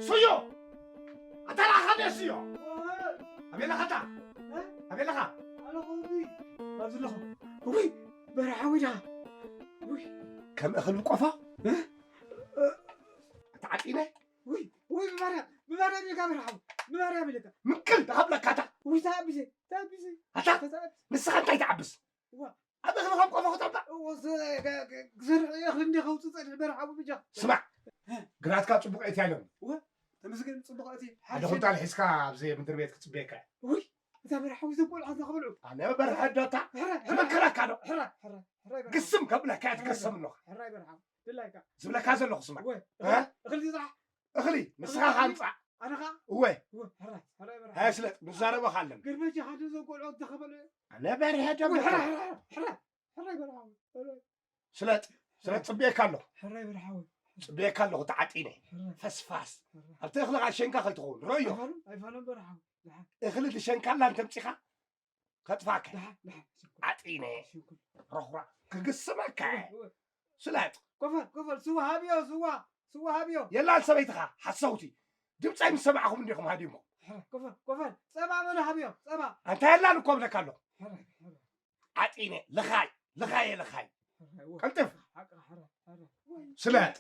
ስዮ! ኣታ ላኻ ደ ስዮ! ኣቤላኻ ኣታ! ኣቤላኻ! ኣለኹ እዙይ! ኣብዚ ኣለኹ! ውይ! በረሓዊ ዳ! ውይ! ከም እኽል ቆፎ? እ? ኣታ ዓጢነ? ውይ! ውይ! ብማርያም! ብማርያም ኢልካ በረሓዊ! ብማርያም ኢልካ! ምክል ተኸብለካ ኣታ! ውይ! ተኣቢሰ! ተኣቢሰ! ኣታ! ተኣቢሰ! ንስኻ እንታይ ትዓብስ? እዋ! ኣብ እኽሊ ከም ቆፎ ክጠብዕ? እዎ፣ ስ-፣ ገ-፣ ገ-፣ ክሰርሕ እየ፣ እኽሊ እንደ ከውፅእ ፀድሒ በረሓዊ ብጃ። ስማዕ! እ። ግራትካ ፅቡቕ እትያ ኢሎም። እወ፣ ተመስገን፣ ፅቡቕ እቲ ሓደ ሓድሽ ኩንታል ሒዝካ ኣብዚ ምድሪ ቤት ክፅበየካ እየ። ውይ፣ እታ በረሓዊ ዘቆልዓ እዛ ክበልዑ። ኣነ በርሀ ዶ እታ? ሕረ፣ ሕረ፣ ትመክረካ ዶ? ሕረ፣ ሕረ፣ ሕረ፣ በረሓዊ። ግስም ከብለካ እየ፣ ሕረ፣ ትገሰም ኣለኻ። ሕረ፣ በረሓዊ። ድላይካ። ዝብለካ ዘለኹ ስማዕ። እወ፣ እ? እኽሊ፣ እኽሊ ዝፅራሕ። እኽሊ፣ ንስኻ እኽሊ፣ እኽሊ። ካምፃእ። ኣነ ኸዓ? እወ። እወ፣ ሕረ፣ ሕረ፣ በረሓዊ። ሃያ ስለጥ፣ ንዛረበ ካለን። ግርመ ጃሃዱ ዘቆልዖ እዛ ክበልዑ። ኣነ በርሀ ዶ እወ፣ እብለካ? ሕረ፣ ሕረ፣ ሕረ፣ ሕረ። ሕራይ በርሓዊ፣ ሕራይ። ስለጥ፣ ስለጥ፣ ጽብየካ ኣለኹ። ሕራይ በርሓዊ። ጽብየካ ኣለኹ፣ ተዓጢነ። ሕራይ። ፈስፋስ። ሕራይ። ኣብቲ እኽሊ ኸኣ ሸንካ ከይትኸውን። ርኦዮ። ኣይፋሉን፣ ኣይፋሉን በርሓዊ። ደሓን። እኽሊ ትሸንካላ እንተምጺኻ፣ ከጥፋካ። ደሓን፣ ደሓን። ሽኩር። ዓጢነ። ሽኩር። ሮኽራ። ክግስመካ። እወ፣ እወ። ስለጥ። ኮፈል፣ ኮፈል፣ ስዋ ሃብዮ፣ ስዋ፣ ስዋ ሃብዮ። የላን ሰበይትኻ፣ ሓሰውቲ። ድምፀይ ምስ ሰማዕኹም እንዲኹም ሃዲምኩም። ሕራይ፣ ኮፈል፣ ኮፈል። ጸባ በሉ ሃብዮ፣ ጸባ። ኣንታ የላን እኮ እብለካ ኣለኹ። ሕራይ፣ ሕራይ። ዓጢነ፣ ልኻይ፣ ልኻየ፣ ልኻይ። ሕራይ፣ እወ። ቀልጥፍ። ሓቅኻ፣ ሕራይ፣ ሕራይ። ስለጥ፣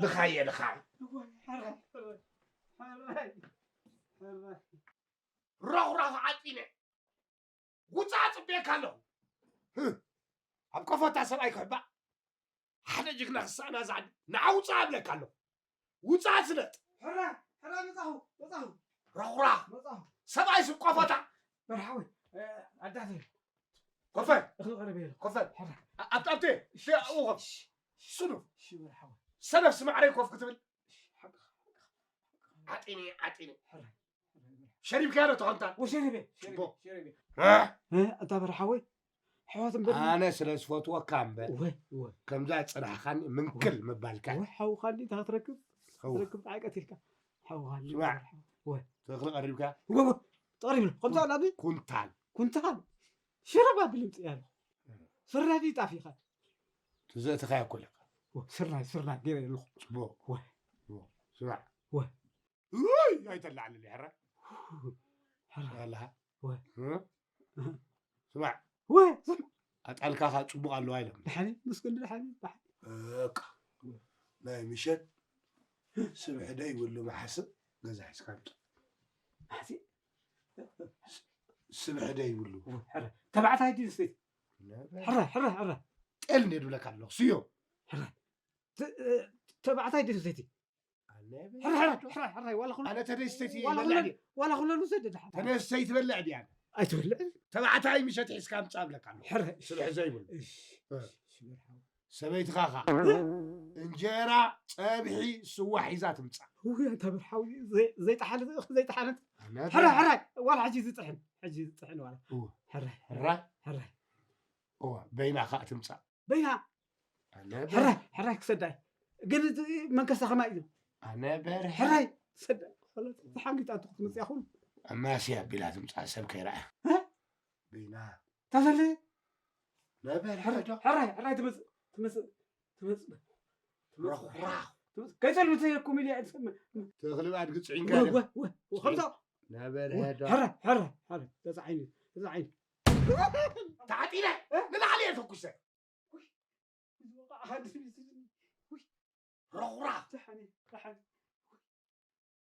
ልኻየ፣ ልኻይ። እወ፣ ሕራይ፣ ሕራይ፣ ሕራይ፣ ሕራይ። ሮኽራኽ ዓጢነ፣ ውጻእ ጽብየካ ኣለኹ። ህ፣ ኣብ ቆፎታ ሰብኣይ ክሕባእ፣ ሓደ ጅግና ክሳእና ዛዕዲ፣ ንዓ ውጻእ እብለካ ኣለኹ። ውጻእ ስለጥ። ሕራይ፣ ሕራይ፣ መጻኹ፣ መጻኹ። ሮኽራኽ። መጻኹ። ሰብኣይ ስብ ቆፎታ። መርሓዊ፣ እ፣ ኣዳተይ። ኮፈል። እኽሊ ቀረበ የለ። ኮፈል። ሕራይ። ኣ-፣ ኣብቲ፣ ኣብቲ፣ እሺ፣ እሺ፣ ኣብኡ ኮፍ። እሺ፣ እሺ። ሱኑፍ። እሺ፣ መርሓዊ። ሰነፍ ስማዕረይ ኮፍ ክትብል። እሺ፣ ሓቅኻ፣ ሓቅኻ፣ ሓቅኻ። ዓጢኒ፣ ዓጢኒ። ሕራይ፣ ሕራይ፣ መርሓዊ። ሸሪብካዮ ዶ ተኾንታ? ወ-፣ ሸሪበ፣ ሸሪበ፣ ጽቡቕ። ሸሪበ። እ? እ፣ ኣንታ መርሓዊ፣ ኣሕዋት እምበር። ኣነ ስለ ዝፈትወካ እምበር። እወ፣ እወ። ከምዛ ጽናሕኻኒ ምንክል እወ። ምባልካ። እወ፣ ሓውኻኒ እንተ ክትረክብ፣ እወ። ክትረክብ ጣዕቀት ኢልካ። ሓውኻኒ ስማዕ። እወ። ተኽሊ ቀሪብካ? እወ፣ እወ። ተቐሪብሉ። ከምዛ ናብዚ? ኩንታል። ኩንታል? ሽረባ ብልምጽ እያ ኣለኹ። ስርናይ ድዩ ጣፍ ኢኻ? ትዘእትኻ እኮ ኣለካ። እወ፣ ስርናይ፣ ስርናይ ገይረ ኣለኹ። ጽቡቕ። እወ። እወ። ስማዕ። እወ። ውይ፣ ኣይተላዕልል፣ ሕራይ። ሕራይ። ኣለኻ? ወ። እ? ስማዕ። ወ። ኣጣልካ ኸኣ ጽቡቕ ኣለዋ ኢሎም። ደሓን፣ ምስጉን ደሓን፣ ደሓን። በቃ። ናይ ምሸት ስብሒ ዶ ይብሉ መሓስብ ገዛ ሒዝካ ምጻእ። መሓሲ? ስብሒ ዶ ይብሉ። ወ፣ ሕራይ። ተባዕታይ ድዩ ኣንስተይቲ? ነበር። ሕራይ፣ ሕራይ፣ ሕራይ። ጤል እንድየ ዝብለካ ኣለኹ፣ ስዮ። ሕራይ። ተ-፣ እ፣ ተባዕታይ ድዩ ኣንስተይቲ? ኣነ ሕራይ፣ ሕራይ፣ ሕራይ፣ ሕራይ፣ ዋላ ኩሉ-፣ ኣነ ተደስተይቲ ዋላ በልዕ ኩሉ-፣ ድየ? ዋላ ኩሉ ሰደድ ሓ-፣ ተደስተይቲ በልዕ ድያ? ኣይትበልዕ። ተባዕታይ ምሸት ሒዝካ ምጻእ እብለካ ኣለኹ። ሕራይ። ስርሒ ዘይብሉ። እሺ፣ እ። እሺ፣ መርሓባ። ሰበይትኻ ኸኣ እ? እንጀራ፣ ጸብሒ፣ ስዋ ሒዛ ትምጻእ። ውይ፣ ኣንታ መርሓዊ፣ ዘይ-፣ ዘይጠሓነት፣ ዘይጠሓነት። ኣነ ሕራይ፣ ሕራይ፣ ዋላ ሕጂ ዝጥሕን፣ ሕጂ ዝጥሕን ዋላ። እወ። ሕራይ፣ ሕራይ፣ ሕራይ። ሕራይ። እወ፣ በይና ኸኣ ትምጻእ። በይና። ኣነ በርሀ። ሕራይ፣ ሕራይ ክሰዳይ። ግን እቲ መንከሳ ከማይ እዩ። ኣነ በርሀ። ሕራይ ሰዳይ። ጸሎት ተሓንጊጣ እኮ ክትመጽእ እያ ኹሉ። ኣማስያ ኣቢላ ትምጻእ ሰብ ከይረኣያ። እ? በይና። ታዘለ? ኣነ በርሀ ሕራይ፣ ዶ? ሕራይ፣ ሕራይ ትመጽእ፣ ትመጽእ፣ ትመጽእ። ራኽ፣ ራኽ። ትመጽእ። ከይጸልምት እኮ ሚልያ ትሰምዕ። ተኽሊ ብኣድጊ ጽዒንካ ወ-፣ ዲኻ? ወ-፣ ወ-፣ ወ-፣ ከምዛ። ኣነ በርሀ ዶ? ሕራይ፣ ሕራይ፣ ሕራይ። ተጻዒኒ፣ ተጻዒኒ። ተዓጢነ እ? ንላዕሊ እየ ተኩሰ። ውይ፣ እዚ ወቃ ሓደ ስሚ ስሚ። ውይ። ሮኽራኽ። ደሓን እየ፣ ደሓን። ውይ።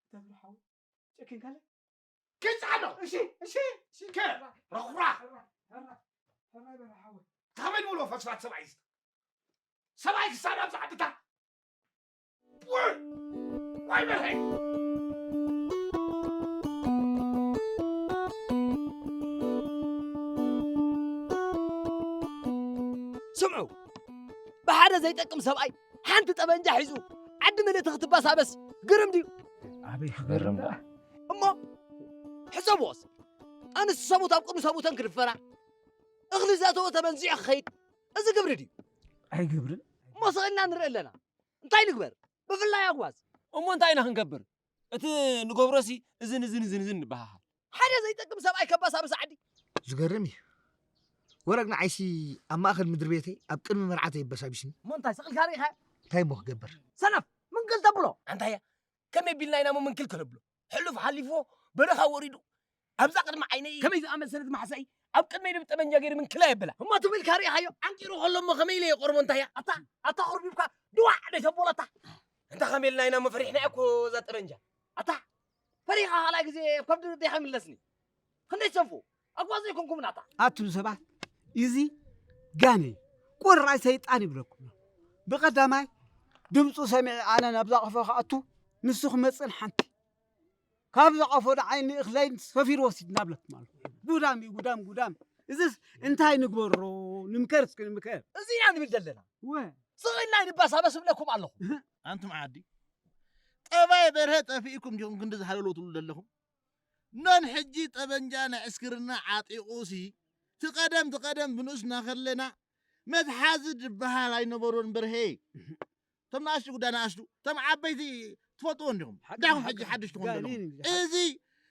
እታ ብርሓዊ ጨኪንካለ? ክጻኖ። እሺ፣ እሺ፣ እሺ። ከ-፣ ሮኽራኽ። ሕራ፣ ሕራ፣ ሕራ፣ ሕራ በርሓዊ። ከመይ ንብሎ ፈስፋት ሰብኣይ እዚ? ሰብኣይ ክሳብ ኣብዚ ዓድታት። ወይ! ወይ በርሀይ! ስምዑ፣ ብሓደ ዘይጠቅም ሰብኣይ ሓንቲ ጠበንጃ ሒዙ ዓዲ ምልእቲ ክትባሳበስ ግርም ድዩ? ኣበይ ክገርም ደኣ? እሞ ሕሰብዎስ፣ ኣንስቲ ሰብኡት ኣብ ቅድሚ ሰብኡተን ክድፈራ፣ እኽሊ ዘእተወ ተመንዚዑ ክኸይድ፣ እዚ ግብሪ ድዩ? ኣይግብርን። እሞ ስቕ ኢልና ንርኢ ኣለና። እንታይ ንግበር? ብፍላይ ኣጓዝ። እሞ እንታይ ኢና ክንገብር? እቲ ንገብሮሲ እዝን እዝን እዝን እዝን ንበሃሃል። ሓደ ዘይጠቅም ሰብኣይ ከባሳብስ ዓዲ። ዝገርም እዩ። ወረግ ንዓይሲ ኣብ ማእከል ምድሪ ቤተይ ኣብ ቅድሚ መርዓተይ የበሳቢስኒ። እሞ እንታይ ስቕ ኢልካ ርኢኻዮ? እንታይ እሞ ክገብር? ሰነፍ! ምንቅል ተብሎ! ኣንታያ፣ ከመይ ቢልና ኢና ምንክል ከነብሎ? ሕሉፍ ሓሊፍዎ በረኻ ወሪዱ ኣብዛ ቅድሚ ዓይነይ ከመይ ዝኣመሰለት ማሕሳይ ኣብ ቅድመይ ድብ ጠበንጃ ገይሩ ምንክላ የብላ። እሞ ትብል ካሪእኻዮ? ዓንቂሩ ከሎ እሞ ከመይ ኢለ የቆርቦ? እንታይ እያ ኣታ ኣታ ቁርቢብካ ድዋዕ ደይ ተቦለታ። እንታ ከመይ ኢልና ኢና መፈሪሕና እኮ እዛ ጠበንጃ። ኣታ ፈሪኻ ካልኣይ ግዜ ኣብ ከብዲ ዴኻ ይምለስኒ። ክንደይ ሰንፉ ኣጓዘ ይኮንኩም ናታ። ኣቱም ሰባት፣ እዚ ጋኔ ቁራይ ሰይጣን ይብለኩም። ብቐዳማይ ድምፁ ሰሚዐ ኣነ ናብዛ ቆፎ ክኣቱ፣ ንሱ ክመፅእን ሓንቲ ካብዛ ቆፎ ንዓይኒ እኽለይን ሰፊሩ ወሲድ እናብለኩም ኣሎ። ጉዳም እዩ ጉዳም ጉዳም። እዚስ እንታይ ንግበሮ? ንምከር እስኪ ንምከር። እዚ ኢና ንብል ዘለና። ወ ስቕ ኢልና ይንባሳበስ እብለኩም ኣለኹ። ኣንቱም ዓዲ ጠባይ በርሀ ጠፊእኩም ዲኹም ክንዲ ዝሃለሎ ትብሉ ዘለኹም? ነን ሕጂ ጠበንጃ ናይ ዕስክርና ዓጢቑሲ ትቐደም ትቐደም ብንኡስ እናኸለና መትሓዚ ድበሃል ኣይነበሮን በርሄ። እቶም ንኣሽቱ ጉዳይ ንኣሽቱ እቶም ዓበይቲ ትፈልጥዎ እንዲኹም። ሓቂ፣ እንታይ ኢኹም ሓቂ። ሕጂ ሓድሽ ትኾኑ ዘለኹም? ጋኔን እዩ። እዚ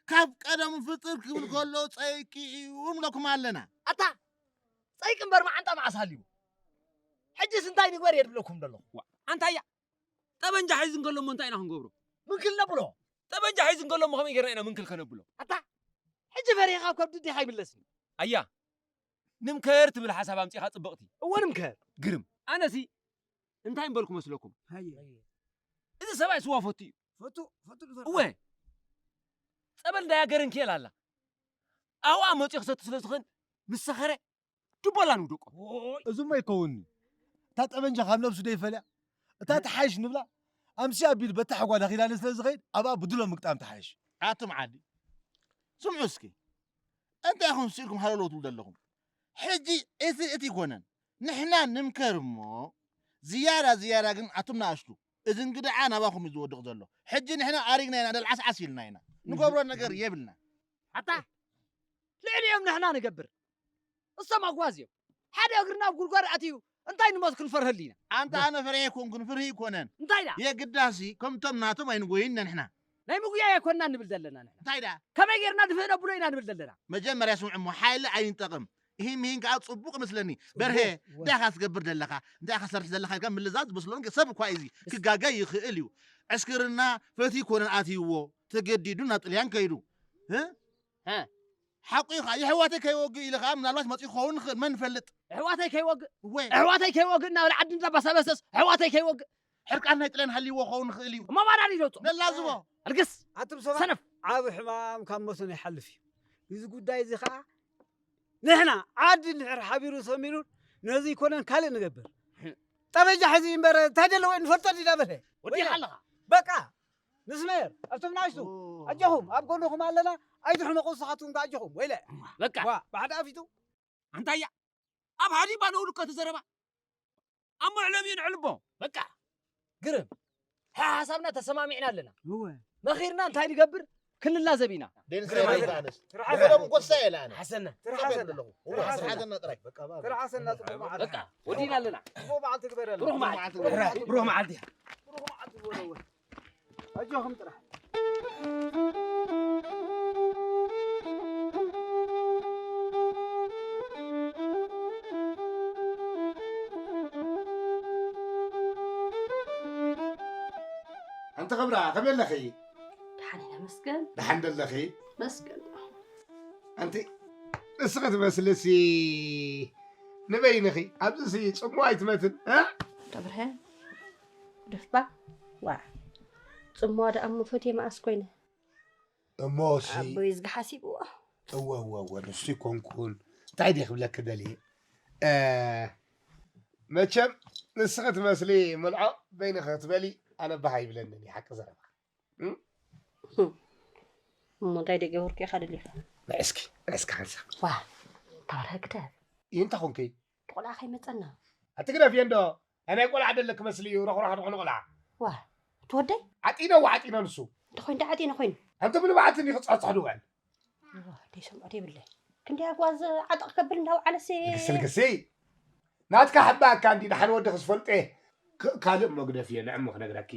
ካብ ቀደሙ ፍጥር ክብል ከሎ ጸይቂ እዩ ንብለኩም ኣለና። ኣታ ጸይቂ እምበር መዓንጣ መዓስ ሃልዩ? ሕጂስ እንታይ ንግበር እየ ድብለኩም ዘለኹ? ዋ፣ ኣንታ እያ ጠበንጃ ሒዙ እንከሎ እሞ እንታይ ኢና ክንገብሮ? ምንክል ነብሎ። ጠበንጃ ሒዙ እንከሎ እሞ ከመይ ጌርና ኢና ምንክል ከነብሎ? ኣታ ሕጂ ፈሪኻ ኣብ ከብዲ ዲኻ ይምለስኒ? ኣያ ንምከር ትብል ሓሳብ ኣምጺኻ ጽብቕቲ። እወ ንምከር። ግርም። ኣነሲ እንታይ እምበልኩ መስለኩም? ሃየ። እዚ ሰብኣይ ስዋ ፈቱ እዩ። ፈቱ፣ ፈቱ ዝፈቱ። እወ ጸበል እንዳያገረ እንክየል ኣላ። ኣብኣ መጺኡ ክሰቲ ስለ ዝኽእል ምስ ሰኸረ ድቦላ ንውደቆ። እዙሞ ይከውንኒ። እታ ጠበንጃ ካብ ነብሱ ደይፈልያ እታ ትሓይሽ ንብላ ኣምሲ ኣቢሉ በታ ሕጓ ዳኺዳኒ ስለ ዝኸይድ ኣብኣ ብድሎ ምግጣም ትሓይሽ። ኣቱም ዓዲ ስምዑ እስኪ። እንታይ ኢኹም ስኢልኩም ሃለሎ ትብሉ ዘለኹም? ሕጂ እቲ እቲ ይኮነን ንሕና ንምከር እሞ ዝያዳ ዝያዳ ግን ኣቱም ንኣሽቱ እዚ እንግድዓ ናባኹም እዩ ዝወድቕ ዘሎ። ሕጂ ንሕና ኣሪግና ኢና ደልዓስዓስ ኢልና ኢና ንገብሮ ነገር የብልና። ኣታ ልዕሊኦም ንሕና ንገብር እሶም ኣጓዝ እዮም። ሓደ እግርና ኣብ ጉድጓድ ኣትዩ እንታይ ንሞት ክንፈርሀሉ ኢና? ኣንታ ኣነ ፈሪሀ ኣይኮንኩን ፍርሂ ኣይኮነን። እንታይ ዳ? የግዳሲ ከምቶም ናቶም ኣይንጎይን ኢና ንሕና። ናይ ምጉያይ ኣይኮንና ንብል ዘለና ንሕና። እንታይ ዳ? ከመይ ጌርና ድፍእ ነብሎ ኢና ንብል ዘለና። መጀመርያ ስምዑ እሞ ሓይሊ ኣይንጠቕም። ኢሂን ምሂን ከኣ ጽቡቕ ይመስለኒ። በርሄ፣ እንታይ ኢኻ ትገብር ዘለኻ? እንታይ ኢኻ ትሰርሕ ዘለኻ? ኢልካ ምልዛዝ ዝመስሎን ሰብ እኳ እዩ እዚ። ክጋገ ይኽእል እዩ። ዕስክርና ፈትዩ ኮነን ኣትይዎ። ተገዲዱ ናብ ጥልያን ከይዱ። እ? ሀ። ሓቁ እዩ ኸዓ። የሕዋተይ ከይወግእ ኢሉ ኸዓ ምናልባት መጺኡ ክኸውን ይኽእል። መን ይፈልጥ? ኣሕዋተይ ከይወግእ? እወ። ኣሕዋተይ ከይወግእ እናበለ ዓዲ እንዳባሳበሰስ ኣሕዋተይ ከይወግእ? ሕርቃን ናይ ጥልያን ሃልይዎ ክኸውን ይኽእል እዩ። እሞ ባዳ ድዩ ዘውፅኦ? ነላዝቦ። ኣልግስ። ኣቱም ሰባት፣ ሰነፍ። ዓቢ ሕማም ካብ ሞት ይሓልፍ እዩ። እዚ ጉዳይ እዚ ኸዓ ንሕና ዓዲ እንድሕር ሓቢሩ ሰሚሩ ነዚ ይኮነን ካልእ ንገብር። ጠበንጃ ሕዚ እምበር እንታይ ዘለዎ ንፈልጦ ዲና በለ። ወዲኻ ኣለኻ። በቃ ንስመር፣ ኣቱም ናእሽቱ፣ ኦ። ኣጆኹም፣ ኣብ ጎንኹም ኣለና፣ ኣይትሕመቑ ንስኻትኩም ከ ኣጆኹም፣ ወይለ። በቃ። ዋ፣ ብሓደ ኣፊቱ። ኣንታያ፣ ኣብ ሃዲባ ነውልቀ እቲ ዘረባ። ኣብ መዕለቢ ንዕልቦ። በቃ። ግርም። ሓ-፣ ሓሳብና ተሰማሚዕና ኣለና። እወ። መኺርና እንታይ ንገብር? ክንላዘብ ኢና። ደንስ ግርም ኣይበል። ኣይበል። ኣነስ። ስራሕ ብሕሎም ኣለ። ጎሳ ኢለ ኣነ። ሓሰና። ስራሕ ስራሕ ሓሰና። ኣለኹ። እወ፣ ስራሕ ስራሕ ሓሰና። ሓሰና ጥራይ። በቃ፣ በቃ። በቃ፣ ወዲና ኣለና። ጽቡቕ በዓል ትግበረልና። ብሩኽ መዓልቲ። ብሩኽ መዓልቲ። ብሩኽ መዓልቲ። ብሩኽ መዓልቲ ዝበሎ እወ። ኣጆኹም ጥራሕ። ኣንቲ ክብራ፣ ከመይ ኣለኺ? ደሓን ኢና መስገን። ደሓን ደለኺ? መስገን። ኣንቲ ንስኺ ትመስልሲ ንበይንኺ፣ ኣብዚሲ ጽምዋ ኣይትመትን፣ እ? ደብርሀ፣ ደፍባ፣ ዋ። ጽምዋ ደኣ እሞ ፈትየ መኣስ ኮይነ? እሞ እሲ ኣቦይ እዝጊ ሓሲብዎ። እወ፣ እወ፣ እወ፣ ንሱ ይኮንኩን። እንታይ ድየ ክብለኪ ደልየ? እ፣ መቸም ንስኺ ትመስሊ ምልዖ በይንኺ ክትበሊ ኣነ ባህ ኣይብለንን እዩ፣ ሓቂ ዘረባ። እም? እም። እሞ እንታይ ደገበርኩ ኢኻ ደሊኻ? ንዕስኪ፣ ንዕስኪ ሓንሳብ። ዋ፣ ተባረኸ ግደፍ። ይንታ ኾንኪ? እቲ ቆልዓ ከይመጸና። ኣቲ ግደፍዮ እንዶ፣ ናይ ቆልዓ ደለኪ መስሊ እዩ፣ ሮኽሮኽ ድኾነ ቆልዓ። ዋ፣ እቲ ወደይ? ዓጢኖ፣ ዓጢኖ ንሱ። እንተኾይኑ ደኣ ዓጢኖ ኮይኑ። ኣንተ ብንብዓት እንዲ ክጻጻሕ ድውዕል። ዋ፣ ደይ ሰምዖ ደይብለይ። ክንደይ ኣጓዝ ዓጠቕ ከብል እንዳውዓለሲ። ልግሲ፣ ልግሲ። ናትካ ሕባእካ እንዲ ደሓን ወድኺ ዝፈልጦ እየ። ክ-፣ ካልእ እሞ ግደፍዮ፣ ንዕሞ ክነግረኪ።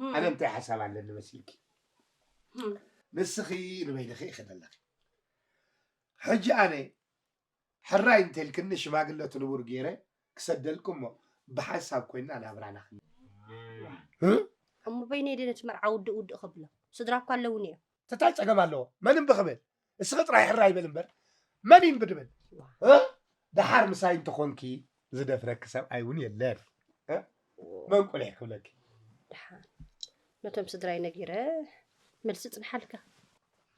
እም። ኣነ እንታይ ሓሳብ ኣለኒ መሲልኪ? እም። ንስኺ ንበይንኺ ኢኺ ዘለኺ። ሕጂ ኣነ ሕራይ እንተልክኒ ሽማግለ እቲ ንቡር ገይረ ክሰደልኩ እሞ ብሓንሳብ ኮይንና ናብራና ክን-፣ እ? እሞ በይነይ ድየ ነቲ መርዓ ውድእ ውድእ ከብሎ? ስድራ እኳ ኣለውኒ እዮም። እንታይ ጸገም ኣለዎ? መን እምቢ ክብል? እስኺ ጥራይ ሕራይ በል እምበር፣ መን እዩ እምቢ ድብል? እ? ደሓር ምሳይ እንተኾንኪ ዝደፍረኪ ሰብኣይ እውን የለን። እ? መን ቁሊሕ ክብለኪ? ደሓን ነቶም ስድራይ ነጊረ መልሲ ጽንሓልካ።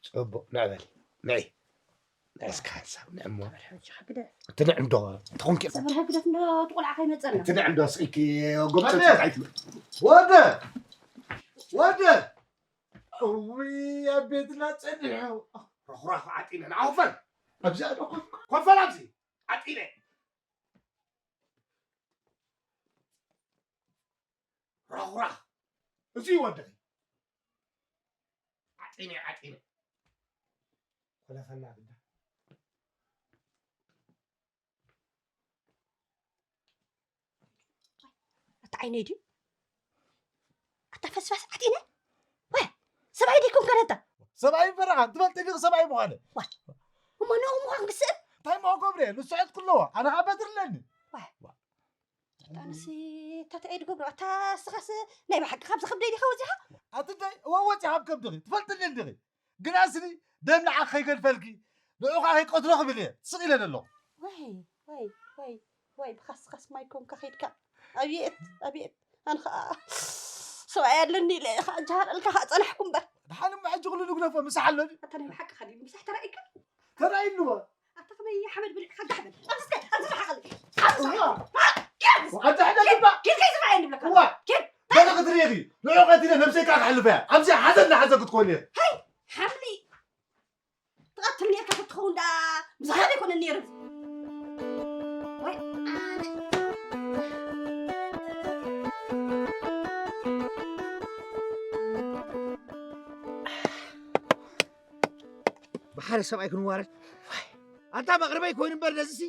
ጽቡቕ፣ ንዕ በሊ፣ ንዒ። ንዒ እስከ ሓንሳብ፣ ንዕ እሞ። ተበርሐ ወጅኻ ግደፍ። እቲ ንዕ እንዶ፣ ተኾንኪ። ተበርሐ ግደፍ፣ እንዶ እቲ ቆልዓ ከይመጸና። እቲ ንዕ እንዶ፣ ስኢኪ፣ ጎብጠት ኣነ! ኣይትበል። ወደ! ወደ! እውይ፣ ኣብ ቤትና ጸኒሑ። ሮኽራኽ ዓጢነ፣ ንዓ ኮፈል። ኣብዚኣ ዶ ኮፍ-? ኮፈል ኣብዚ፣ ዓጢነ። ራኹራኽ። እዚ እዩ ወደይ። ዓጢነ፣ ዓጢነ። ኮለፈና ግዳ። ኣታ ዓይነይ ድዩ? ኣታ ፈስፋስ ዓጢነ? ወ፣ ሰብኣይ ደይኮንካ ነታ? ሰብኣይ በረኻ፣ ትፈልጢ ዲኺ ሰብኣይ ምዃነ? ዋ፣ እሞ ንኡ ምዃን ክስእን? እንታይ ምዃን ክገብር እየ? ንሱ ዕጥቂ ኣለዎ፣ ኣነ ኸዓ በትሪ ኣለኒ። ዋ። ኣታ ኣነሲ፣ እንታይ እየ ድገብሮ? ኣታ እስኻስ ናይ ብሓቂ ካብ ዝኸብደይ ዲኻ ወፂኻ? ኣቲ እንታይ? እወ ወፂኻ ካብ ከብድኺ፣ ትፈልጥኒ እንዲኺ። ግና ስኒ ደም ንዓኺ ከይገድፈልኪ፣ ንዑ ኸዓ ከይቀትሎ ክብል እየ ስቕ ኢለ ዘለኹ። ወይ፣ ወይ፣ ወይ፣ ወይ፣ ብኻስ ኻስ ማይ ኮንካ ኸይድካ። ኣብየት፣ ኣብየት። ኣነ ኸዓ ሰብኣይ ኣለኒ ኢለ ኸዓ ጃሃር እልካ ኸዓ ጸናሕኩ እምበር። ደሓን እሞ ሕጂ ኩሉ ንግደፎ፣ ምሳሕ ኣሎ ድዩ? ኣታ ናይ ብሓቂ ኸዲ ምሳሕ ተራኢካ? ተራኢልዎ። ኣታ ከመይ ሓመድ ብሊዕካ ጋሕ በል። ኣብዚ እስከ፣ ኣብዚ ርሓቐለይ። ኣብዚ እዋ። ርሓቐለይ። ዋ፣ ኣታ ሕደግ እባ። ኪድ ከይዝርኣየኒ እብለካ። እዋ። ኪድ። ገለ ክትርእዪ ኢኺ። ንዑ ቀቲለ ነብሰይ ከኣ ከሕልፈያ። ኣብዚ ሓዘን ንሓዘን ክትኮኒ ኢኺ። ሃይ፣ ሓምሊ። ትቐትል ነርካ ክትኸውን ደኣ ምሳኻ ዘይኮነን ነይሩ። ወይ ኣነ። ብሓደ ሰብኣይ ክንዋረድ። ኣንታ መቕርበይ ኮይኑ እምበር ነዚሲ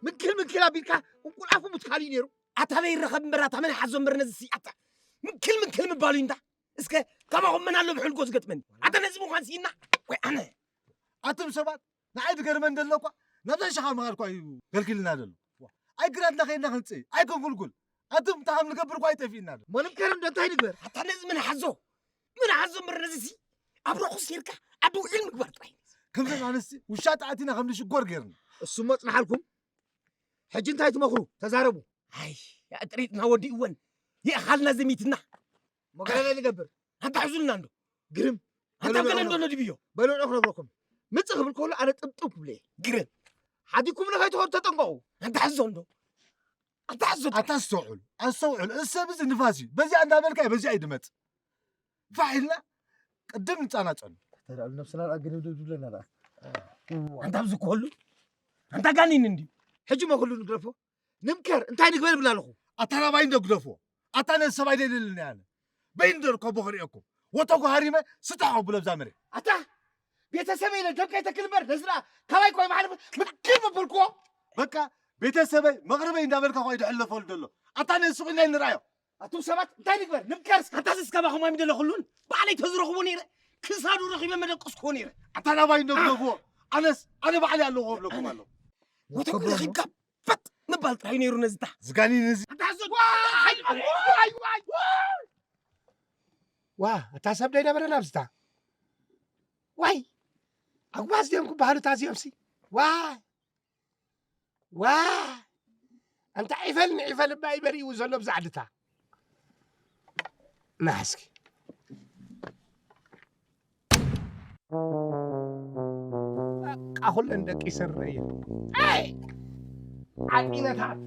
ምክል ምክል ኣቢልካ ቁልቁል ኣፉ ምትካል እዩ ነይሩ። ኣታ በይ ይረኸብ እምበር፣ ኣታ መን ሓዞ እምበር ነዚሲ፣ ኣታ ምክል ምክል ምባሉ እዩ እንዳ። እስከ ካባኹም መን ኣሎ ብሕልጎ ዝገጥመኒ? ኣታ ነዚ ምዃን ስኢና ወይ ኣነ? ኣቱም ሰባት፣ ንዓይ ዝገርመን ዘሎ እኳ፣ ናብዛ ሸኻ ምኻድ እኳ እዩ ከልኪልና ዘሎ። ኣይ ግራትና ከይድና ክንጽእ፣ ኣይ ክንጉልጉል። ኣቱም እንታይ ከም ንገብር እኳ ኣይጠፊእና ኣሎ። መንም ከረም ዶ እንታይ ንግበር? ኣታ ነዚ ምን ሓዞ? ምን ሓዞ እምበር ነዚሲ ኣብ ርኹስ ጌርካ ኣብ ውዒል ምግባር ጥራይ። ከምዘን ኣንስቲ ውሻ ተኣቲና ከም ንሽጎር ጌርና። እሱሞ ጽንሓልኩም። ሕጂ እንታይ ትመኽሩ? ተዛረቡ። ኣይ፣ ኣጥሪጥና ወዲእወን። ይእኻልና ዘሚትና። መገለለ ንገብር። ኣንታ ሕዙልና እንዶ። ግርም። ኣንታ በሎ ገለ እንዶ ነድብዮ። በሎ ዶ ክነግረኩም። ምጽእ ክብል ከሎ ኣነ ጥብጥብ ክብለ እየ። ግርም። ሓዲኩም ንኸይትኸዱ ተጠንቀቑ። ኣንታ ሕዞ እንዶ። ኣንታ ሕዞ። ኣታ ኣስተውዕሉ። ኣስተውዕሉ። እዚ ሰብ እዚ ንፋስ እዩ። በዚኣ እንዳበልካ በዚኣ እዩ ድመጽእ። ፋሕ ኢልና ቅድም ንጻናጸሉ። ተዳሉ ነብስና ደኣ ግድብድብ ዝብለና ደኣ። ኣንታ ኣብዚ ክህሉ? ኣንታ ጋኒን እንድዩ። ሕጂ መ ኩሉ ንግደፎ? ንምከር፣ እንታይ ንግበር እብል ኣለኹ? ኣታ ናባይ እንዶ ግደፍዎ። ኣታ ነዚ ሰብኣይ ደይደልኒ ኣነ። በይኑ ደልኮ ቦ ክርእየኩም። ወተጉ ሃሪመ ስታሕ ኣብሎ ብዛ መሬት። ኣታ ቤተሰበይ ኢለ ደም ከይተክል እምበር ነዚ ደኣ ካባይ እኮ ይመሓልፍ ምክር ምበልክዎ። በቃ ቤተሰበይ መቕርበይ እንዳበልካ እኮ እዩ ዝሕለፈሉ ዘሎ። ኣታ ነዚ ስቕ ኢልና ንርኣዮ። ኣቱም ሰባት እንታይ ንግበር? ንምከር እስከ። ኣንታስ እስከ ባኹም ኣይምደለኹሉን? ባዕለይ ተዝረኽቦ ነይረ፣ ክሳዱ ረኺበ መደቀስክዎ ነይረ። ኣታ ናባይ እንዶ ግደፍዎ። ኣነስ፣ ኣነ ባዕለይ ኣለኹ እብለኩም ኣለኹ። ወተጉ ረኺብካ በት ምባል ጥራይ ነይሩ ነዚታ። ዝጋኒ ነዚ። ኣታ ሓሶት! ዋይ! ዋይ! ዋይ! ዋይ! ዋ፣ ኣታ ሰብ ደይነበረ ናብዚታ። ዋይ! ኣጉባዝ ድዮም ክበሃሉ እታ እዚኦምሲ። ዋይ! ዋ! ኣንታ ዒፈል ንዒፈል እባ ይበርይዎ ዘሎ ብዛ ዓድታ። ና እስኪ። በቃ ኩለን ደቂ ይሰርእ እየ። ኣይ! ዓጢነታት።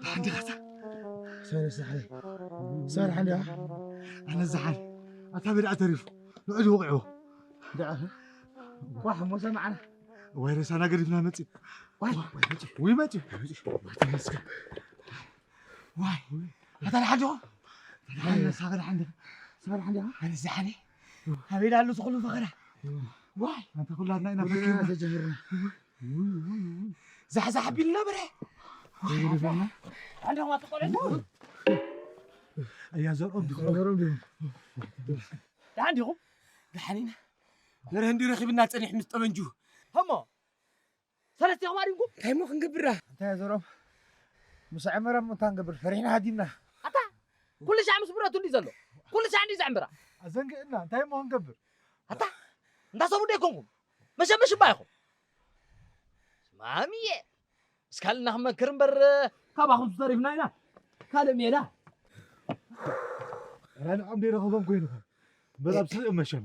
ደሓን ዲኻ? ሰበይ ነፍሲ ደሓን እየ። ሰበይ ደሓን ዲኻ? ኣነ ዝሓን። ኣታ በይ ደኣ ተሪፉ። ንዑ ድዩ ወቒዕዎ? ደኣ። ዋሕ፣ እሞ ሰማዕና። ወይ ሬሳና ገዲፍና መጺ። ዋይ፣ ወይ መጺ። ውይ መጺ። ተመስገን። ዋይ፣ ኣታ ደሓን ዲኻ? ደሓን እየ። ሰበይ ደሓን ዲኻ? ሰበይ ደሓን ዲኻ? ኣነ ዝሓን እየ። ኣበይ ደኣ ኣሎ እዚ ኩሉ ፈኸራ? ዋይ፣ ኣንታ ኩላትና ኢና ኩልና ፈኪርና። ተጀሚርና። ዛሕዛሕ ኣቢልና በረ። ዘይገደፈና። ኣንዳማ ተቆለለ። ኣያ ዘርኦም ድዩ? ዘርኦም ድዩ? ደሓን ዲኹም? ደሓን ኢና። ንርህ እንዲ ረኺብና ጸኒሕ ምስ ጠበንጁ። እሞ ሰለስቴኹም ኣዲምኩም? እንታይ እሞ ክንገብራ? እንታይ ዘርኦም? ምስ ዕመረም እንታይ ንገብር? ፈሪሕና ሃዲምና። ኣታ ኩሉ ሻዕ ምስ ብረቱ እንዲ ዘሎ። ኩሉ ሻዕ እንዲ ዘዕምራ። ኣዘንግእና እንታይ እሞ ክንገብር? ኣታ እንዳ ሰቡ ደይኮንኩም መሸመሽ እባ ኢኹም። ማሚየ እስካልና ክመክር እምበር ካባኹም ዝተሪፍና ኢና። ካልእ ሜዳ። ራንዖም ደይረኸቦም ኮይኑኹም። በላብ ስእ መሸም።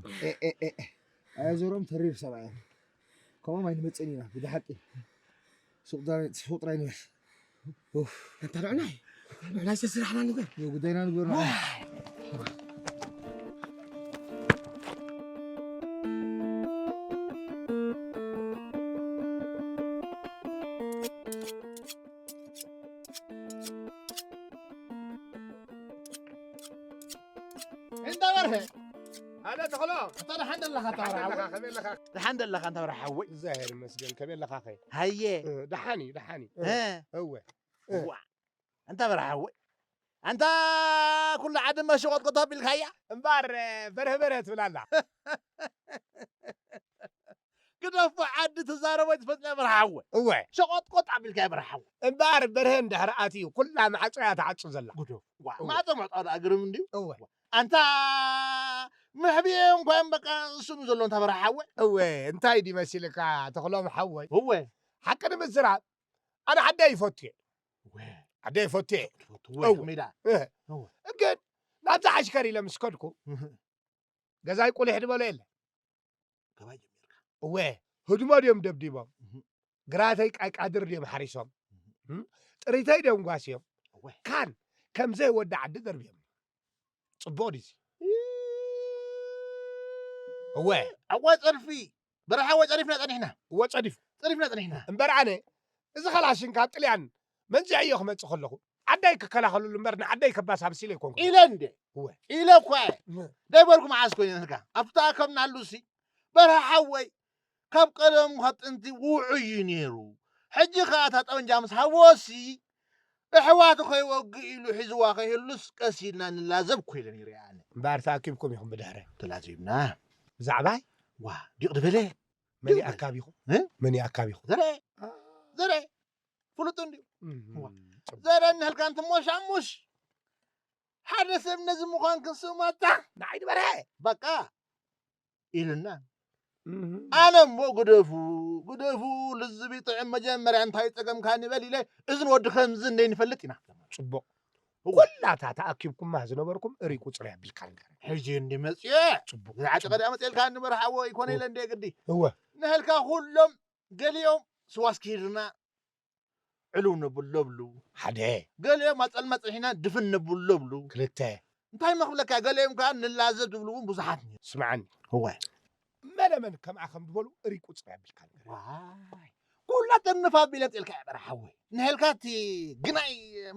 ኣያ ዘርኦም ተሪር ሰብኣይ። ከምኦም ኣይንመጽእን ኢና ብድሓቂ። ሱቕ ጥራይ ሱቕ ጥራይ ንበል። ኡፍ። ኣንታ ንዕናይ ንዕናይ ሰስራሕና ንበል። ጉዳይና ንግበር። እንዳ በርሀ ኣለ ተኽሎ። ኣታ ደሓን ደለኻ ኣታ በርሃ ሓወይ? ከመይ ኣለኻ? ደሓን ደለኻ ኣንታ በርሃ ሓወይ? እግዚኣብሔር ይመስገን። ከመይ ኣለኻ ኸ? ሃየ። እ፣ ደሓን እዩ፣ ደሓን እዩ። እ። እወ። እ። ዋ። ኣንታ በርሃ ሓወይ? ኣንታ ኩሉ ዓዲ መሸቆጥቆጥ ኣቢልካያ? እምበኣር፣ እ፣ በርሀ በርሀ ትብል ኣላ። ግደፎ ዓዲ ትዛረቦ ትፈትላ በርሃ ሓወይ። እወ። ሸቆጥቆጥ ኣቢልካ በርሃ ሓወይ። እምበኣር በርሀ እንድሕር ኣትዩ ኩላ ማዕጾ እያ ትዓጹ ዘላ። ግደፎ። ዋ፣ እወ። ማዕጾ ማዕጾ ደኣ ግርም እንድዩ። እወ። ኣንታ መሕብኤ እንኳን በቃ እሱ ነው ዘሎ እንታ በርሃ ሓወይ። እወ፣ እንታይ ድዩ መሲልካ ተኽሎም ሓወይ? እወ። ሓቂ ንምዝራብ ኣነ ዓደይ ይፈቱ እየ። እወ። ዓደይ ይፈቱ እየ። ትፈቱ እወ፣ እወ። ከመይ ደኣ? እህ። እወ። ግን ናብዛ ዓሽከር ኢለ ምስ ከድኩ እህ። ገዛይ ቁሊሕ ድበሎ የለ። ገባይ ጀሚርካ። እወ፣ ህድሞ ድዮም ደብዲቦም። እህ። ግራተይ ቃቃድር ድዮም ሓሪሶም። እህ። እም? ጥሪተይ ድዮም ጓስዮም። እወ። ካን ከም ዘይወዲ ዓዲ ደርብዮም። ጽቡቕ ድዩ? እወ። እወ ጸድፊ። በርሃ እወ ጸዲፍና ጸኒሕና። እወ ጸዲፍ። ጸዲፍና ጸኒሕና። እምበር ኣነ እዚ ኸላሽን ካብ ጥልያን መንዚዐዮ ክመጽእ ከለኹ ዓደይ ክከላኸለሉ እምበር ንዓደይ ከባሳብስ ኢለ ኣይኮንኩን። ኢለ እንዴ? እወ። ኢለ እኳ እየ። እም። ደይበልኩ መዓስ ኮይነ ንካ። ኣብቲ ተኣከብናሉሲ በርሃ ሓወይ ካብ ቀደሙ ካብ ጥንቲ ውዑይ እዩ ነይሩ። ሕጂ ኸኣ እታ ጠበንጃ ምስ ሃቦሲ ኣሕዋቱ ከይወግእ ኢሉ ሒዝዋ ከይህሉስ ቀስ ኢልና ንላዘብ እኮ ኢለ ነይረ ኣነ። እምበኣር ተኣኪብኩም ኢኹም ብድሕረ። ተላዚብና። ብዛዕባይ? ዋ፣ ዲቕ ዝበለ። መን ዲቕ ዝበለ። ኣካቢኹም? እ? መን ኣካቢኹም? ዘረ። ዘረ። ፍሉጥ እንድዩ። እም፣ ዋ። ጽቡቕ። ዘረ እንህልካ እንትሞሻሙሽ። ሓደ ሰብ ነዚ ምዃን ክንስማታ። ንዓይ ድበርሀ። በቃ። ኢሉና። እህ። ኣነ እሞ ግደፉ፣ ግደፉ፣ ልዝብ ይጥዕም፣ መጀመርያ እንታይ ጸገምካ ንበል ኢለ፣ እዝን ወዲ ከምዚ እንደይንፈልጥ ኢና። ጽቡቕ። እወ። ኩላታ ተኣኪብኩማ ዝነበርኩም እሪ ቁጽሪ ኣቢልካ ንገረኒ። ሕጂ እንዲ መጽየ፣ ጽቡቕ። ዝዓጨቀ ደኣ መጽኤልካ እንዲ መርሓዎ ይኮነ ኢለ እንደ ግዲ። እወ። ንህልካ ኩሎም ገሊኦም ስዋስ ክሂድና ዕልው ነብሎ ብሉ። ሓደ። ገሊኦም ኣጸልማ ጸኒሕና ድፍን ነብሎ ብሉ። ክልተ። እንታይ መኽብለካ፣ ገሊኦም ከኣ ንላዘብ ዝብሉ እውን ብዙሓት ነይሩ። ስምዓኒ። እወ። መለመን ከምኣ ከም ዝበሉ እሪ ቁጽሪ ኣቢልካ ንገር። ዋይ። ኩላ ተንፋ ኣቢለ ጤልካ እያ በርሓ ሓወይ። ንሄልካ እቲ ግናይ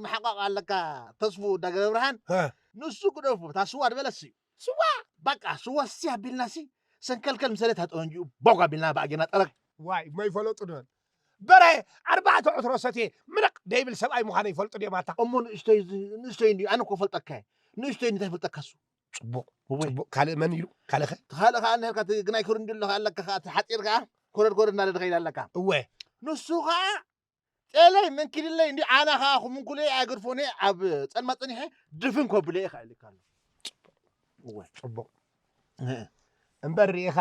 መሓቋቕ ኣለካ ተስፉ ዳገብረብርሃን። ሀ። ንሱ ግደፉ፣ እታ ስዋ ድበለስ እዩ። ስዋ? በቃ ስዋ ሲ ኣቢልናሲ ሰንከልከል ምሰለ እታ ጠወንጂኡ ቦግ ኣቢልና ብኣጌና ጠረግ። ዋይ፣ መይፈለጡ ድበል። በረ ኣርባዕተ ዕትሮ ሰትየ ምንቕ ደይብል ሰብኣይ ምዃነ ይፈልጡ ድዮም ኣታ? እሞ ንእሽቶይ ዝ-፣ ንእሽቶይ እንድዩ፣ ኣነ እኮ ፈልጠካ እየ። ንእሽቶይ እንታይ ይፈልጠካ እሱ? ጽቡቕ፣ እወ። ጽቡቕ። ካልእ መን ኢሉ? ካልእ ኸ? እቲ ካልእ ኸኣ እንሄልካ እቲ ግናይ ክር እንዲ ኣሎ ኸኣ ኣለካ ኸኣ እቲ ሓጺር ከኣ ኮረድ ኮረድ እናለ ድኸይድ ኣለካ። እወ። ንሱ ኸኣ ጤለይ መንኪድለይ እንዲ ኣና ኸኣ ኩምንኩለይ ኣግርፎኔ ኣብ ጸልማ ጸኒሐ ድፍን ኮብለ እየ ኸኣ ኢልካ ኣሎ። እወ። ጽቡቕ። እህ። እምበር ርኢኻ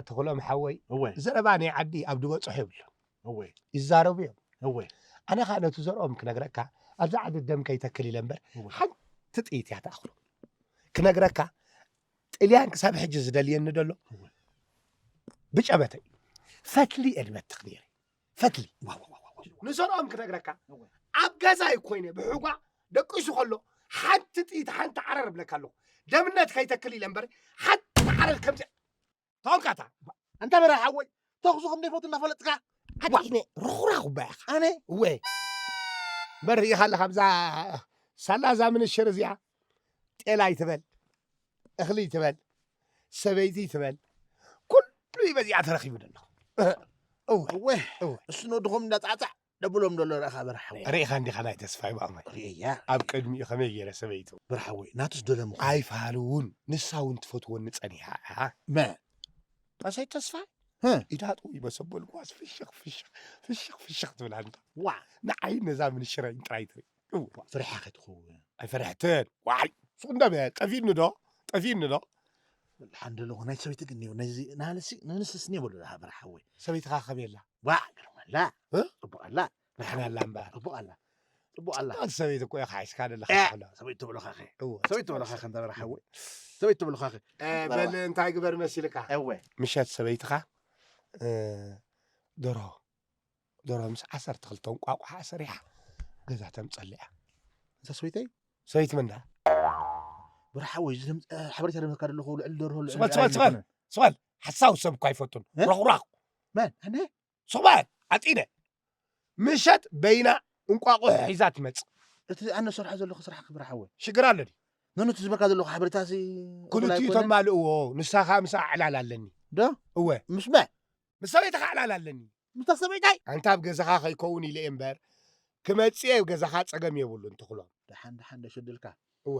ተኽሎም ሓወይ፣ እወ። ዘረባ ናይ ዓዲ ኣብ ድበጽሖ የብሉን። እወ። ይዛረቡ እዮም። እወ። ኣነ ኸኣ ነቲ ዘርኦም ክነግረካ፣ ኣብዚ ዓዲ ደም ከይተክል ኢለ እምበር፣ እወ። ሓንቲ ጥይት እያ ትኣኽሎ። ክነግረካ፣ ጥልያን ክሳብ ሕጂ ዝደልየኒ ደሎ፣ እወ። ብጨበተይ። ፈትሊ እየ ድበትኽ ነይረ። ፈትሊ። ዋ፣ ዋ፣ ዋ፣ ዋ፣ ዋ። ንዘርኦም ክነግረካ፣ እወ። ኣብ ገዛይ ኮይነ ብሕጓ ደቂሱ ከሎ፣ ሓንቲ ጥይት፣ ሓንቲ ዓረር እብለካ ኣለኹ። ደምነት ከይተክል ኢለ እምበር፣ ሓንቲ ዓረር ከምዚ ተኾንካታ። ኣንታ በርሀ ሓወይ፣ ተኹሱ ከም ዘይፈቱ እናፈለጥካ። ዓዲነ ርኹራኹ እባ ኢኻ። ኣነ? እወ። እምበር ርኢኻ ኣለኻ ኣብዛ ሳላ እዛ ምንሽር እዚኣ ጤላ ይትበል፣ እኽሊ ይትበል፣ ሰበይቲ ይትበል፣ ኩሉ እዩ በዚኣ ተረኺቡ ዘሎ። እወ። እወ። እወ። እሱ ነድኹም እንዳጻዕጻዕ ደብሎም ደሎ ረእኻ በርሓ ሓወይ። ርኢኻ እንዲኻ ናይ ተስፋይ ብኣማይ። ርእያ ኣብ ቅድሚኡ ከመይ ገይረ ሰበይቱ በርሓ ሓወይ ናቱስ ደለሙ። ኣይፋልውን ንሳ እውን ትፈትወኒ ጸኒሓ እያ። መ ኣሰይ ተስፋ ህ። ኢዳ ጥው ይመሰበልኳስ ፍሽኽ ፍሽኽ ፍሽኽ ፍሽኽ ትብል ኣንታ ዋ ንዓይ ነዛ ምንሽረኝ ጥራይ ትርኢ። ፍርሓ ከይትኸውን። ኣይፈርሕትን ዋይ ሱቕ እንዳበ ጠፊእኒ ዶ ጠፊእኒ ዶ ሓንደ ኣለኹ ናይ ሰበይቲ ግን እዩ ነዚ ናልሲ ንንስስ እኔ በሉ ደሃ በርሓ ሓወይ። ሰበይትኻ ከመይ ኣላ ዋ ግርማላ እ? ጽቡቕ ኣላ ደሓን ኣላ እምበኣር ጽቡቕ ኣላ ጽቡቕ ኣላ። ጽቡቕ ሰበይቲ እኮ ኢኻ ሒዝካ ዘለኻ እ፣ ተኽሎ ሰበይቲ ትብለኻ ኸ እዎ ሰበይቲ ትብለኻ ከ እንተ በርሓ ሓወይ ሰበይቲ ትብለኻ ኸ እ፣ በል እንታይ ግበር መሲልካ እወ ምሸት ሰበይትኻ እ፣ ደርሆ ደርሆ ምስ ዓሰርተ ክልተ እንቋቑሖ ኣሰሪሓ ገዛ ተምፀልያ እዛ ሰበይተይ ሰበይቲ መንዳ በርሓ ሓወይ እዚ ደም- እ፣ ሓበሬታ ደምካ ዘለኹ ልዕሊ ደርሆ ልዕሊ ስበል ዕራይ ስበል ስበል ኣይኮነን። ስበል ሓሳዊ ሰብ እኳ ኣይፈቱን እ? ረኹራኹ መን ኣነ ስበል ዓጢነ ምሸት በይና እንቋቑሖ ሒዛ ትመጽእ እቲ ኣነ ሰርሖ ዘለኹ ስራሕ ክብርሓ ሓወይ ሽግር ኣሎ ድዩ ነኑ እቲ ዝበልካ ዘለኹ ሓበሬታ ሲ ክልቲኡ ተማልእዎ ንሳ ከዓ ምሳኣ ዕላል ኣለኒ ዶ እወ ምስ መ ምስ ሰበይትኻ ዕላል ኣለኒ ምስታ ሰበይታይ ኣንታ ኣብ ገዛኻ ከይከውን ኢለ እየ እምበር ክመፅእ ኣብ ገዛኻ ፀገም የብሉን ትኽሎም ደሓን ደሓን ደሸድልካ እወ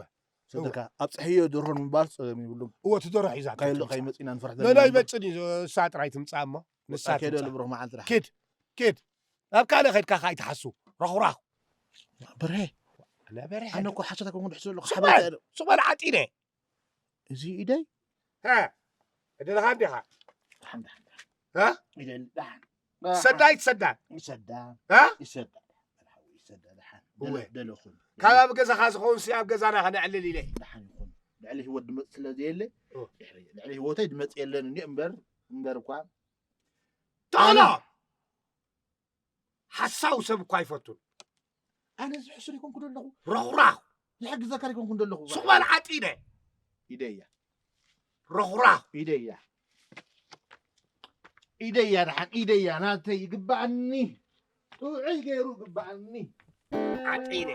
ሰደካ ኣብፅሕዮ ደርሆ ንምባል ፀገም ይብሉም እዎ ትደሮ ሒዛ ካይሎ ከይመፅእና ንፈርሕ ነናይ በፅን እዩ እሳ ጥራይ ትምፃእ እሞ ንሳ ከይደ ትምፃእ ልብሮ መዓልቲ ደሓን ኪድ ኪድ ናብ ካልእ ከድካ ከዓ ይትሓሱ ረኹራኹ በርሄ ነበረ ኣነ እኮ ሓሶት ኣይኮንኩ ድሕሱ ኣለኹ ስቕ ሓበሬታ በል ስቕ በል ዓጢነ እዚ ኢደይ ሀ እደለኻ እንዲኻ ደሓን ደሓን ሀ ኢደይ ደሓን ትሰዳ ኣይትሰዳ ይሰዳ ሀ ይሰዳ ይሰዳ ደሓን እወ። ደለኹም ካብ ኣብ ገዛኻ ዝኸውን ሲ ኣብ ገዛና ከነዕልል ኢለ ደሓን ይኹን ልዕሊ ህይወት ድመፅ ስለ ዘየለ ኦ። ልዕሊ ህይወተይ ድመፅ የለን እኒ እምበር እምበር እኳ ተኽሎ ሓሳዊ ሰብ እኳ ኣይፈቱን ኣነ እዚ ሕሱር ይኮንኩ ደለኹ ረኹራኽ ዝሕግዘካ ይኮንኩ ደለኹ ስቕ በል ዓጢነ ኢደያ ረኹራኽ ኢደያ ኢደያ ደሓን ኢደያ ናተይ ይግባኣኒ ጥዑይ ገይሩ ግባኣኒ ዓጢነ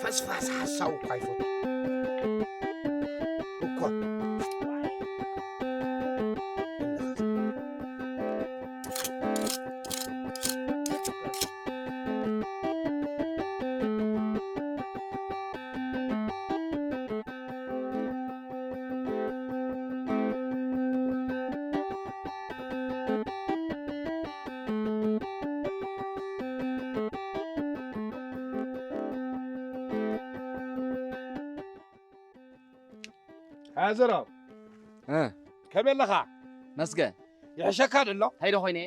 ፈስፋስ ሓሳዊ እኳ ኣይፈቱ እኮ ሃዘሮ እ፣ ከመይ ኣለኻ መስገን ይሕሸካ ደሎ እንታይ ዶ ኮይነ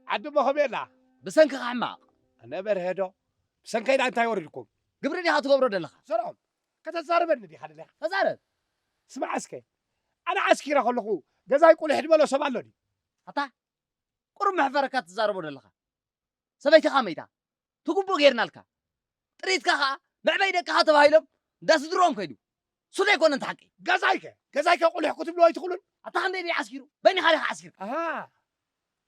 ዓዲ እሞ ከመይ ኣላ ብሰንክኻ ሕማቕ ኣነ በርሀዶ ብሰንከይ ዳ እንታይ ወሪድኩም ግብሪ ዲኻ ትገብሮ ዘለኻ ዘርኦም ከተዛርበኒ ዲኻ ደሊኻ ተዛረብ ስማዕ እስከ ኣነ ዓስኪረ ከለኹ ገዛይ ቁልሕ ድበሎ ሰብ ኣሎ ድዩ ኣታ ቁሩብ መሕፈረካ ትዛረቦ ዘለኻ ሰበይትኻ መይታ ትግቡእ ጌርናልካ ጥሪትካ ኸዓ መዕበይ ደቅኻ ተባሂሎም እንዳ ስድርኦም ከይዱ ሱደ ኣይኮነን እቲ ሓቂ ገዛይከ ገዛይከ ቁልሕ ክትብሎ ኣይትኽእሉን ኣታ ክንደይ ደይ ዓስኪሩ በይንኻ ዲኻ ዓስኪርካ ኣሃ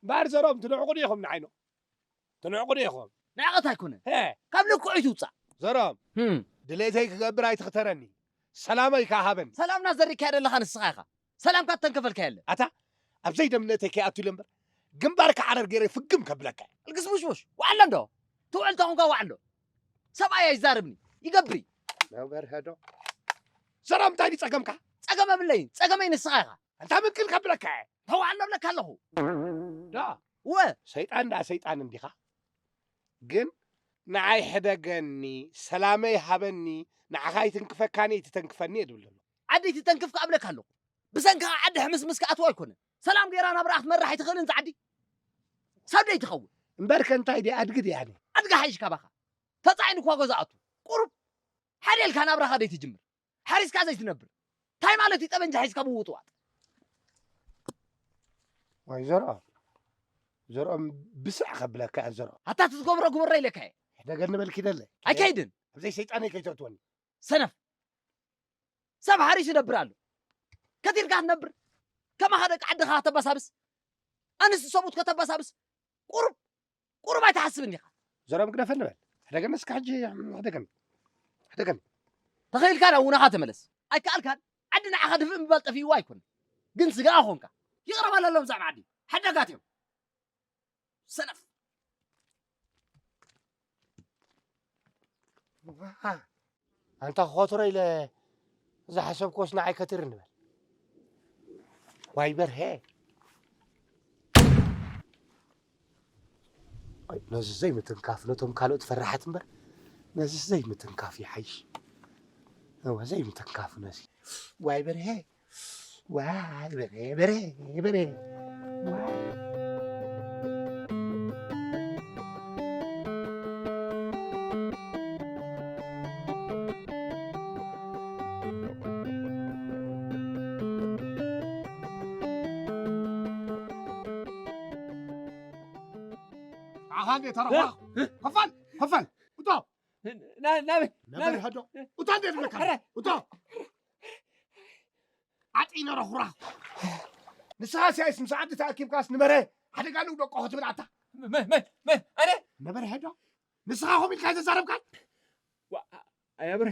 እምበኣር ዘርኦም ትንዕቑኒ ኢኹም ንዓይኖ ትንዕቑኒ ኢኹም ንዕቐት ኣይኮነን ሄ ካብ ልክዑ ይትውፃእ ዘርኦም ህም፣ ድሌተይ ክገብር ኣይትኽተረኒ ሰላመይ ከኣ ሃበኒ ሰላምና ዘሪካያ ዘለኻ ንስኻ ኢኻ ሰላምካ ተንከፈልካ የለን ኣታ ኣብ ዘይደምነተይ ከይኣቱ ኢለ እምበር ግንባርካ ዓረር ገይረ ፍግም ከብለካ እየ። ልግስሙሽሙሽ ዋዕሎ እንዶ ትውዕል ተኾንካ ዋዕሎ ሰብኣይ ኣይዛርብኒ ይገብሪ መበርሀዶ ዘርኦም እንታይ ድዩ ጸገምካ ጸገም የብለይን ጸገመይ ንስኻ ኢኻ ኣንታ ምቅል ከብለካ እየ። ተዋዕሎ ብለካ ኣለኹ ዳ ወ ሰይጣን ዳ ሰይጣን እንዲኻ ግን ንዓይ ሕደገኒ ሰላመይ ሃበኒ ንዓኻ ይትንክፈካኒ ይትተንክፈኒ እየ ድብል ዘሎ ዓዲ ትተንክፍ ከኣ ብለካ ኣለኹ ብሰንካ ዓዲ ሕምስምስ ክኣትዋ ኣይኮነን ሰላም ገይራ ናብራ ክትመራሕ ኣይትኽእልን ዛ ዓዲ ሰብ ደይ ትኸውን እምበርከ እንታይ ድያ ኣድጊ ድያ ኣነ ኣድጋ ሓይሽ ካባኻ ተፃዒኑ እኳ ገዛኣቱ ቁሩብ ሓደ ኢልካ ናብራኻ ደይ ትጅምር ሓሪስካ ዘይትነብር እንታይ ማለት እዩ ጠበንጃ ሒዝካ ምውጥዋጥ ወይ ዘርኦም ዘርኦም ብስዕ ከብለካ እየ ዘርኦም ኣታ ትዝገብሮ ግበሮ ኢለካ እየ ሕደገኒ በልኪ ደለ ኣይከይድን ኣብዘይ ሰይጣነይ ከይተትወኒ ሰነፍ ሰብ ሓሪሱ ይነብር ኣሎ ከቲርካ ትነብር ከማኻ ደቂ ዓድኻ ከተባሳብስ ኣንስቲ ሰብኡት ከተባሳብስ ቁሩብ ቁሩብ ኣይትሓስብን ኢኻ ዘርኦም ግደፈኒ በል ሕደገኒ እስካ ሕጂ ሕደገኒ ሕደገኒ ተኸኢልካ ናብ ውናኻ ተመለስ ኣይከኣልካን ዓዲ ንዓኻ ድፍእ ምባል ጠፊእዋ ኣይኮነ ግን ስጋኣ ኾንካ ይቕረብ ኣለሎም ብዛዕባ ዓዲ ሓዳጋት እዮም ሰነፍ ኣንታ ክኸትሮ ኢለ ዝሓሰብክዎስ ንዓይ ከትር ንበል። ዋይ በርሄ። ኣይ፣ ነዚ ዘይምትንካፍ፣ ነቶም ካልኦት ፈራሓት እምበር፣ ነዚ ዘይምትንካፍ ይሓይሽ። እወ፣ ዘይምትንካፍ ነዚ። ዋይ በርሄ። ዋይ በሬ በሬ በሬ። ዋይ። ኣኻን ተረፋ። እ? ከፋል፣ ከፋል። እቶ። ና-፣ ናበይ? ነበር ናበይ? ሀዶ። እቶ እንዴት ነካ? ኧረ። እቶ። ዓጢነ ረኹራኹ። ንስኻ ሲያይስ ምስ ዓዲ ተኣኪብካስ ንበረ ሓደጋ ንውደቆ ክትብል ኣታ። መን፣ መን፣ መን? ኣነ? ነበረ ሄዶ። ንስኻ ኸም ኢልካ ዘዛረብካን? ዋ፣ ኣያ በረ።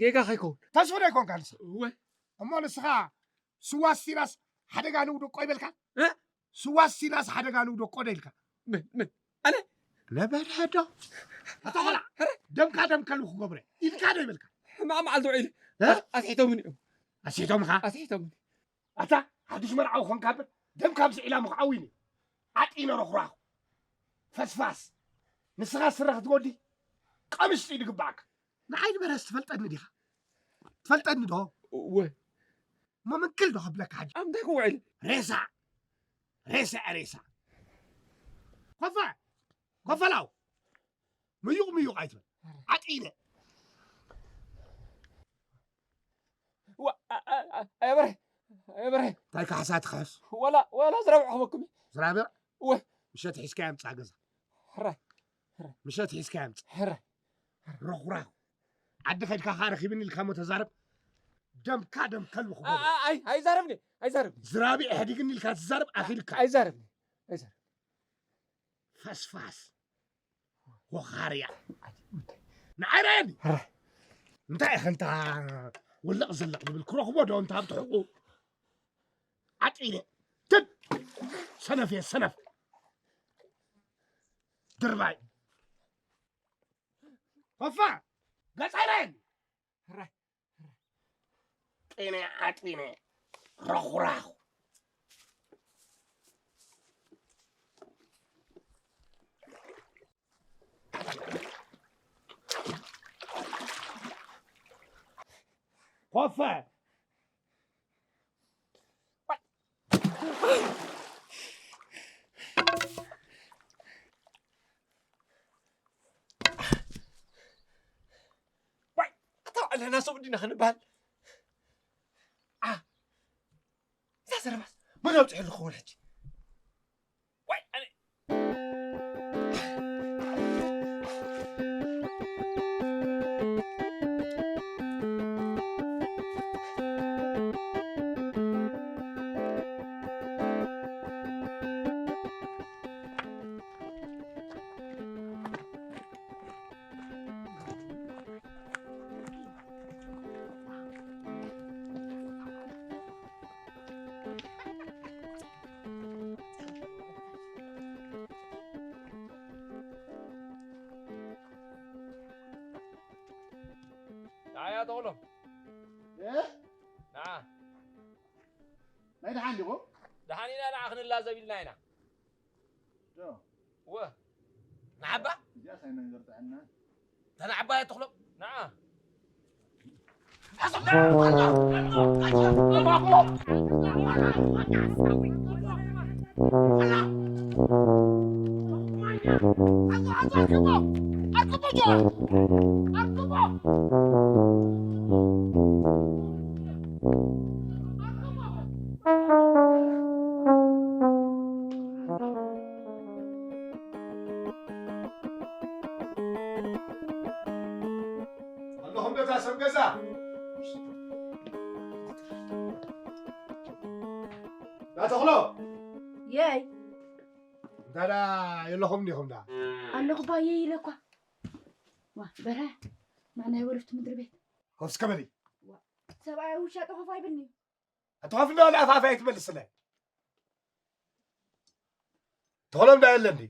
ጌጋ ከይከውን። ተስፉ ዶ ኣይኮንካ ንስኻ? እወ። እሞ ንስኻ ስዋ ሲናስ ሓደጋ ንውደቆ ይበልካ? እ? ስዋ ሲናስ ሓደጋ ንውደቆ ዶ ኢልካ? ምን፣ ምን? ኣነ? ነበረ ዶ? ኣታ ኸላ፣ ኧረ። ደምካ ደም ከልቢ ክገብረ ኢልካ ዶ ይበልካ? ሕማቕ መዓልቲ ውዒለ። እ? ኣስሒቶምኒ እዮም። ኣስሒቶምኻ? ኣስሒቶምኒ። ኣታ ሓድሽ መርዓዊ ኾንካ እምበር፣ ደምካ ምስ ዒላ ምኽዓው እዩ። ዓጢነ ረኹራኹ። ፈስፋስ። ንስኻ ስረ ክትጎዲ፣ ቀምሽጢ ድግባኣካ። ንዓይ ንበረስ ትፈልጠኒ ዲኻ? ትፈልጠኒ ዶ? እወ። እሞ ምንክል ዶ ከብለካ ሕጂ? ኣብ እንታይ ክውዕል? ሬሳ። ሬሳ፣ ሬሳ። ኮፈ፣ ኮፈላው። ምዩቕ፣ ምዩቕ ኣይትበል። ዓጢነ። ዋ፣ ኣ-፣ ኣ-፣ ኣ-፣ ኣየበርሀ፣ ኣየበርሀ። እንታይ ካሕሳ ትኸስ? ወላ፣ ወላ ዝረብዕኹመኩም። ዝራብዕ? እወ። ምሸት ሒዝካዮ ምጻእ ገዛ። ሕራይ፣ ሕራይ። ምሸት ሒዝካዮ ምጻእ። ሕራይ። ረኹራኹ። ዓዲ ከድካ ከኣ ረኺብኒ ኢልካ እሞ ተዛረብ። ደምካ ደም ከልቢ ኣ-፣ ክገብሮ። ኣ-፣ ኣይ-፣ ኣይዛረብኒ፣ ኣይዛረብኒ። ዝራቢ ኢህዲግኒ ኢልካ ትዛረብ ኣኺልካ። ኣይዛረብኒ፣ ኣይዛረብኒ። ፈስፋስ። ወኻርያ። ንዓይ ራየኒ። ሕራይ። እንታይ ኢኸ እንታ ውልቕ ዝልቕ ዝብል ክረኽቦ ዶ እንታ ኣብ ትሕቑ? ዓጢነ። ትድ! ሰነፍ እየ፣ ሰነፍ። ድርባይ። ኮፋ! ገጻይ ራየኒ። ሕራይ። ጢነ ዓጢነ ረኹራኹ። ኮፈ። ዋይ፣ ኣታ ባዕልና ሰብ ዲና ክንበሃል? ዓ፣ እዛ ዘረባስ መን ኣውፂኡ ክኸውን ሕጂ? ዋይ፣ ኣነ ንዓይ ኣተኹሎም። እ? ንዓ። ናይ ደሓን ዲኹም? ደሓን ኢና፣ ንዓ ክንላዘብ ኢልና ኢና። ዶ? እወ። ንዓባ? እዚኣስ ኣይመንዘርትዐና። እታ ንዓባ ኣተኹሎም። ንዓ። ኣለኹም ዶ እታ ሰብ ገዛ? ናተኽሎ። የይ። እንታ ደኣ የለኹም ዲኹም ደኣ? ኣለኹ ባየ ኢለ እኳ። ዋ፣ በርሀ፣ ማዕናይ ወረፍቲ ምድሪ ቤት። ኮፍ እስከ በሊ። ዋ፣ ሰብኣይ ውሻጠ ኮፍ ኣይብልኒ። ኣቲ ኮፍ እንዳበለ ኣፍ ኣፍ ኣይትመልስለ። ተኽሎም ዳ የለን ድዩ?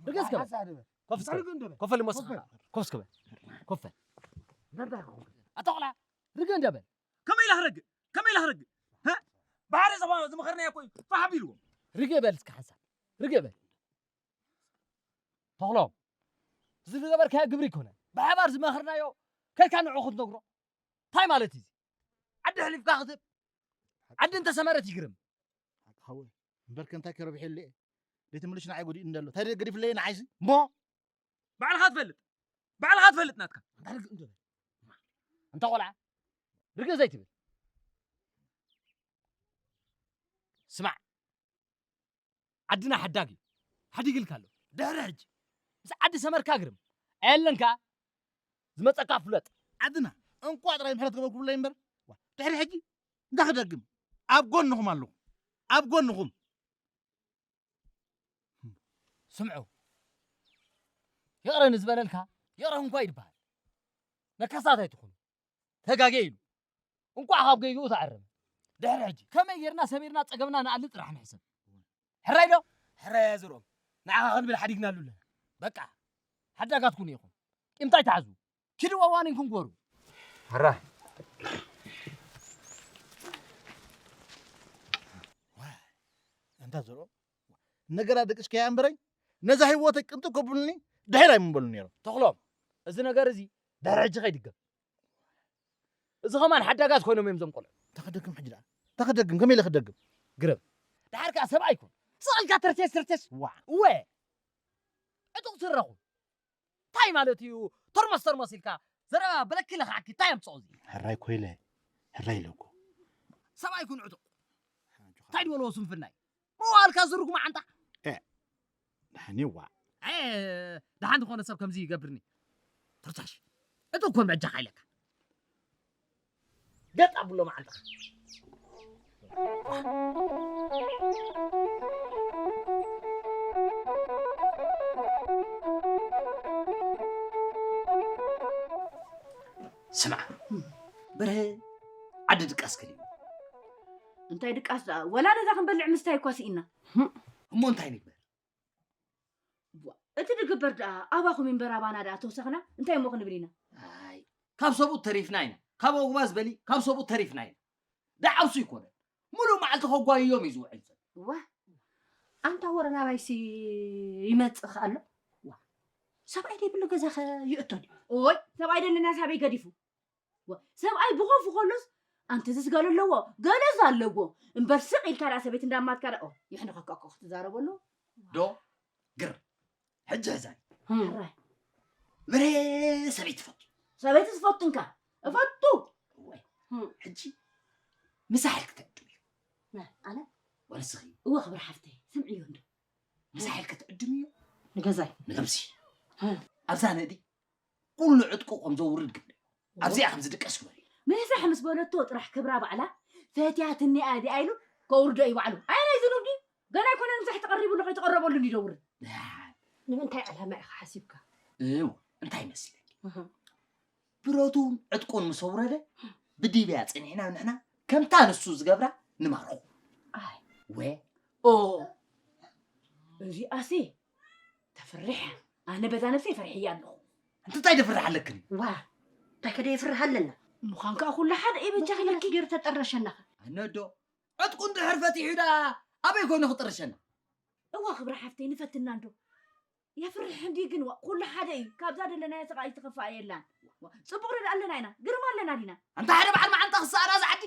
ርገ እስከ በል። ሓንሳእ ድበል። ኮፍ እስከ በል። ርገ እንዶ በል። ኮፍ በል ሞስ። ኮፍ በል። ኮፍ እስከ በል። ኮፍ በል። ነታ ኮፍ በል። ኣታ ቆልዓ ርገ እንዶ በል። ከመይ ኢላ ክረግእ? ከመይ ኢላ ክረግእ? ሀ? ብሓደ ሰባ ዝመኸርናዮ እኮ እዩ ፋሕ ኣቢልዎ። ርገ በል እስከ ሓንሳብ። ርገ በል። ተኽሎም፣ እዚ ዝገበርካዮ ግብሪ ኣይኮነን። ብሓባር ዝመኸርናዮ ከይድካ ንዑ ክትነግሮ። እንታይ ማለት እዩ እዚ? ዓዲ ኣሕሊፍካ ክትህብ? ዓዲ እንተሰመረት ይግርም። ሓቂ ሓወይ፣ እምበርከ እንታይ ከረብሐሉ እየ? ደይትምልሽ ንዓይ ጎዲኡ እንደሎ እንታይ ደይ ገዲፍለየ ንዓይሲ? እሞ ባዕልኻ ትፈልጥ፣ ባዕልኻ ትፈልጥ ናትካ። እንታይ ርግእ እንዶ በል። እንታ ቆልዓ ርግእ ዘይትብል። ስማዕ፣ ዓድና ሓዳግ እዩ ሓዲግልካ ኣሎ። ድሕሪ ሕጂ ምስ ዓዲ ሰመርካ ግርም ኣየለንካ ዝመፀካ ፍለጥ። ዓድና እንኳ ጥራይ ምሕረት ገበርኩብለይ እምበር ዋ፣ ድሕሪ ሕጂ እንዳክደግም ኣብ ጎንኹም ኣለኹ፣ ኣብ ጎንኹም። ስምዑ፣ ይቕረ ንዝበለልካ ይቕረ እንኳ ይድበሃል። ነካሳት ኣይትኹኑ። ተጋጌ ኢሉ እንኳዕ ካብ ገይግኡ ተኣረመ። ድሕሪ ሕጂ ከመይ ጌርና ሰሚርና ጸገምና ንኣሊ ጥራሕ ንሕሰብ። ሕራይ ዶ? ሕራይ እያ ዝርኦም። ንዓኻ ክንብል ሓዲግናሉ ኣለና። በቃ ሓዳጋት ኩኑ ኢኹም። ቂምታ ኣይትሓዙ። ኪዱ ዋዋኒንኩም ግበሩ። ሕራይ። ኣንታ ዘርኦም ነገራ ደቅስከያ እምበረኝ ነዛ ህይወተይ ቅንጥብ ከብሉኒ ድሕር ኣይምበሉ ነይሮም። ተኽሎም፣ እዚ ነገር እዚ ድሕሪ ሕጂ ከይድገም። እዚ ኸማን ሓዳጋት ኮይኖም እዮም እዞም ቆልዑ። ተኸደግም ሕጂ ደኣ። ተኸደግም፣ ከመይ ኢለ ክደግም? ግረም። ድሓር ከኣ ሰብኣይ ኩን። ስቕ ኢልካ ተርቴስ ተርቴስ። ዋ። እወ። ዕጡቕ ትረኹ። እንታይ ማለት እዩ? ተርመስ ተርመስ ኢልካ ዘረባ በለኪ ለኽዓኪ እንታይ ኣምጽኦ እዚ? ሕራይ ኮይለ፣ ሕራይ ኢለኩ። ሰብኣይ ኩን ዕጡቕ። እንታይ ድበልዎ ስንፍናይ? መዋልካ ዝሩግ መዓንጣ። እ፣ ደሓን እዋ። እ፣ ደሓን ዝኾነ ሰብ ከምዚ ይገብርኒ። ተርቻሽ። ዕጡቕ ኮን በጃኻ ኢለካ። ገጥ ኣብሎ መዓንጣ። ስምዓ፣ በርሀ ዓዲ ድቃስ ከሊኡ። እንታይ ድቃስ ደኣ? ወላ ነዛ ክንበልዕ ምስታይ እኳ ስኢና። እሞ እንታይ ንግበር? ዋ፣ እቲ ድግበር ደኣ ኣባኹም እምበር ኣባና ደኣ ተወሰኽና? እንታይ እሞ ክንብል ኢና? ኣይ፣ ካብ ሰብኡት ተሪፍና ኢና። ካብ ኣጉባዝ በሊ፣ ካብ ሰብኡት ተሪፍና ኢና። ደዓብሱ ኣይኮነን። ሙሉእ መዓልቲ ከጓይዮም እዩ ዝውዕል ዘሎ። ዋ፣ ኣንታ ወረ ናባይሲ ይመጽእ ከ ኣሎ? ዋ፣ ሰብኣይ ደይብሉ ገዛ ከ ይእቶ ድዩ? ኦይ፣ ሰብኣይ ደለና ሳበይ ገዲፉ? ዋ፣ ሰብኣይ ብኾፉ ከሎስ ኣንተ ዝስ ገለ ኣለዎ፣ ገለስ ኣለዎ። እምበር ስቕ ኢልካ ደኣ ሰበይቲ እንዳማትካ ደኣ፣ ኦ፣ ይሕንኸካ እኮ ክትዛረበሉ። ዶ ግር፣ ሕጂ ሕዛኒ። ሕራይ። በሬ ሰበይቲ ትፈቱ። ሰበይቲ ትፈቱ እንካ። እፈቱ። እወ። ህም። ሕጂ ምሳሕ ኢልኪ ትዕድምዮ። መ-፣ ኣነ? ወላ ንስኺ? እወ፣ ክብሪ ሓፍተይ፣ ስምዕዮ እንዶ። ምሳሕ ኢልኪ ትዕድምዮ። ንገዛይ? ንገብሲ። ህም። ኣብዛ ነዲ ኩሉ ዕጥቁ ከም ዘውርድ ግብሪ። ኣብዚኣ ከም ዝድቀስ ግበሪ። ምሳሕ ምስ በለቶ ጥራሕ ክብራ ባዕላ ፈትያትኒ እያ እዚኣ ኢሉ ከውርዶ እዩ ባዕሉ። ኣይ ናይ ዝኑብ ድዩ? ገና ኣይኮነን ምሳሕ ተቐሪቡሉ ከይተቐረበሉ እንዲ ደውርድ። ንምንታይ ዕላማ ኢኻ ሓሲብካ? እው፣ እንታይ መስለኪ? እህ። ብረቱን ዕጥቁን ምስ ኣውረደ ብዲብያ ጸኒሕና ንሕና ከምታ ንሱ ዝገብራ ንማርኹ። ኣይ። ወ-፣ ኦ፣ እዚኣሲ ተፍርሕ። ኣነ በዛ ነብሰይ ፈሪሐያ ኣለኹ። እንተ እንታይ ደፍርሕ ኣለክን? ዋ፣ እንታይ ከደ የፍርህ ኣለና? ምዃን ከኣ ኩሉ ሓደ እዩ በጃኺ ኢለኪ። ገይሩ ተጠረሸና። ኣነ ዶ ዕጥቁ እንድሕር ፈቲሑ ደኣ ኣበይ ኮይኑ ክጥርሸና? እዋ ክብሪ ሓፍተይ ንፈትና እንዶ። የፍርሕ እንዲ ግን ዋ፣ ኩሉ ሓደ እዩ። ካብዛ ደለናያ ስቓይ ትኸፍኣ የላን። ዋ፣ ጽቡቕ ንርኢ ኣለና ኢና። ግርማ ኣለና ዲና? ኣንታ ሓደ በዓል መዓንጣ ክሰኣና ዝዓዲ።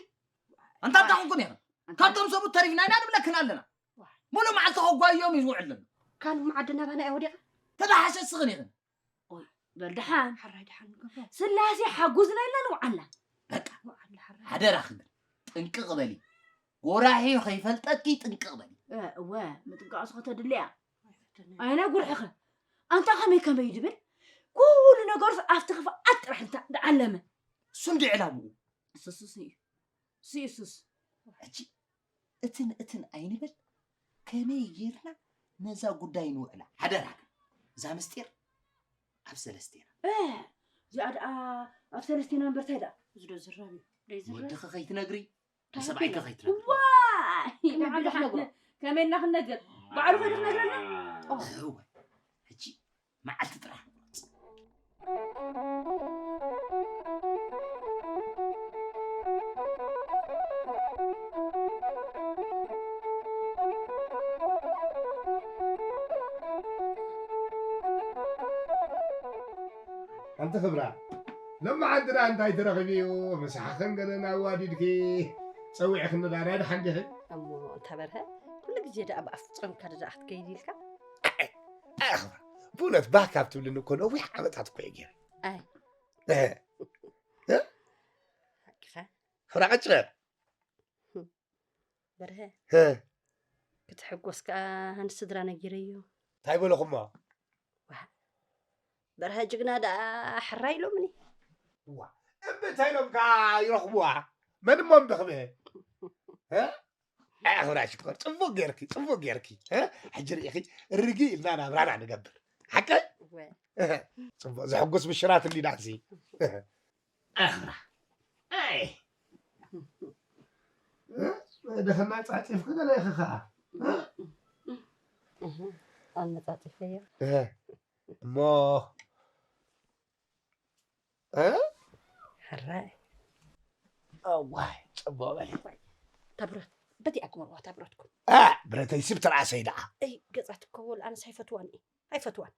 ኣንታ እንታይ ኮንኩን ኢኽን? ኣንታ ካብቶም ሰብኡት ተሪፍና ኢና ንብለክን ኣለና። ዋ። ሙሉእ መዓልቲ ከጓዮም እዩ ዝውዕል ዘሎ። ካልእ መዓዲ ናባና እያ ወዲቓ? ተባሓሸ እስኽን ኢኽን። ኦይ፣ በል ደሓን። ሓራይ ደሓን ንገብሮ። ስላሴ ሓጉዝና ኢልና ንውዓልና። በቃ። ንውዓልና ሓራይ። ሓደራኺ ግን ጥንቅቕ በሊ። ጎራሒ ከይፈልጠኪ ጥንቅቕ በሊ። እ፣ እወ፣ ምጥንቃቕ እስኸ ተድልያ። ኣይፈተነ። ኣይነ ጉርሕኸ። ኣንታ ከመይ ከመይ ድብል? ኩሉ ነገሩስ ኣብቲ ክፍኣት ጥራሕ እንታ ደዓለመ። እሱ እንዲ ዕላምኡ። እሱስ እዩ። እሱ እዩ እሱስ። ሕጂ እትን እትን ኣይንበል፣ ከመይ ጌርና ነዛ ጉዳይ ንውዕላ? ሓደራካ፣ እዛ ምስጢር ኣብ ሰለስቴና። እ፣ እዚኣ ደኣ ኣብ ሰለስቴና እምበር ታይ ደኣ? እዚ ዶ ዝረብ እዩ? ደይ ዝረብ? ወድኺ ከይትነግሪ፣ እንታይ ንሰብኣይኪ ከይትነግሪ? ከይትነግሪ? ዋይ! ከመይ መዓል ኢልና ደሓን ክንነግሮ? ከመይ ኢልና ክንነግር? ባዕሉ ከይዱ ክነግረና? ኦ። እወ። ሕጂ መዓልቲ ጥራሕ ንቑረጽ። ሓንቲ ክብራ፣ ሎማዓንቲ ደኣ እንታይ ተረኺቡ እዩ? ምሳሕኽን ገለን ኣዋዲድኪ ጸዊዕክኒ ደኣ ናይ ደሓን ዲኺ? እሞ ኣንታ በርሀ፣ ኩሉ ግዜ ደኣ ብኣፍ ጾምካ ደኣ ክትከይድ ኢልካ? ኣይ፣ ኣይ፣ ክብራ፣ ብእውነት ባህ ካብ ትብልኒ እኮ ነዊሕ ዓመታት እኮ እዩ ገይረ። ኣይ። እ፣ እ? ሓቂኻ? ክብራ ቀጽለ። በርሀ፣ እ። ክትሕጎስ ከኣ ንስድራ ነጊረዮ። እንታይ በለኹሞ? ዋእ፣ በርሀ ጅግና ደኣ ሕራይ ኢሎምኒ። እዋ፣ እምቢ እንታይ ኢሎም ከኣ ይረኽብዋ? መን እሞ እምቢ ክብል? እ? ኣይ፣ ኣኽብራ ሽኮር፣ ጽቡቕ ጌርኪ፣ ጽቡቕ ጌርኪ። እ? ሕጂ ርኢኺ፣ ርግእ ኢልና ናብራና ንገብር። ሓቀይ? እወ። ጽቡቕ፣ ዘሕጉስ ብሽራት እንዲና እዚ። ኣኽራ። ኣይ። ደኸና ጻጺፍኪ ገለ ኢኺ ኸኣ። ኣነጻጺፈዮ። እህ። እሞ፣ እ? ሕራይ። እዋይ፣ ጽቡቕ በሊ። ተብረት። በቲ ኣግበርዋ እታ ብረትኩም። እ ብረተይ ስብ ትርኣሰይ ደኣ። እይ ገጻ ትከወል ኣነስ ኣይፈትዋን እየ ኣይፈትዋን።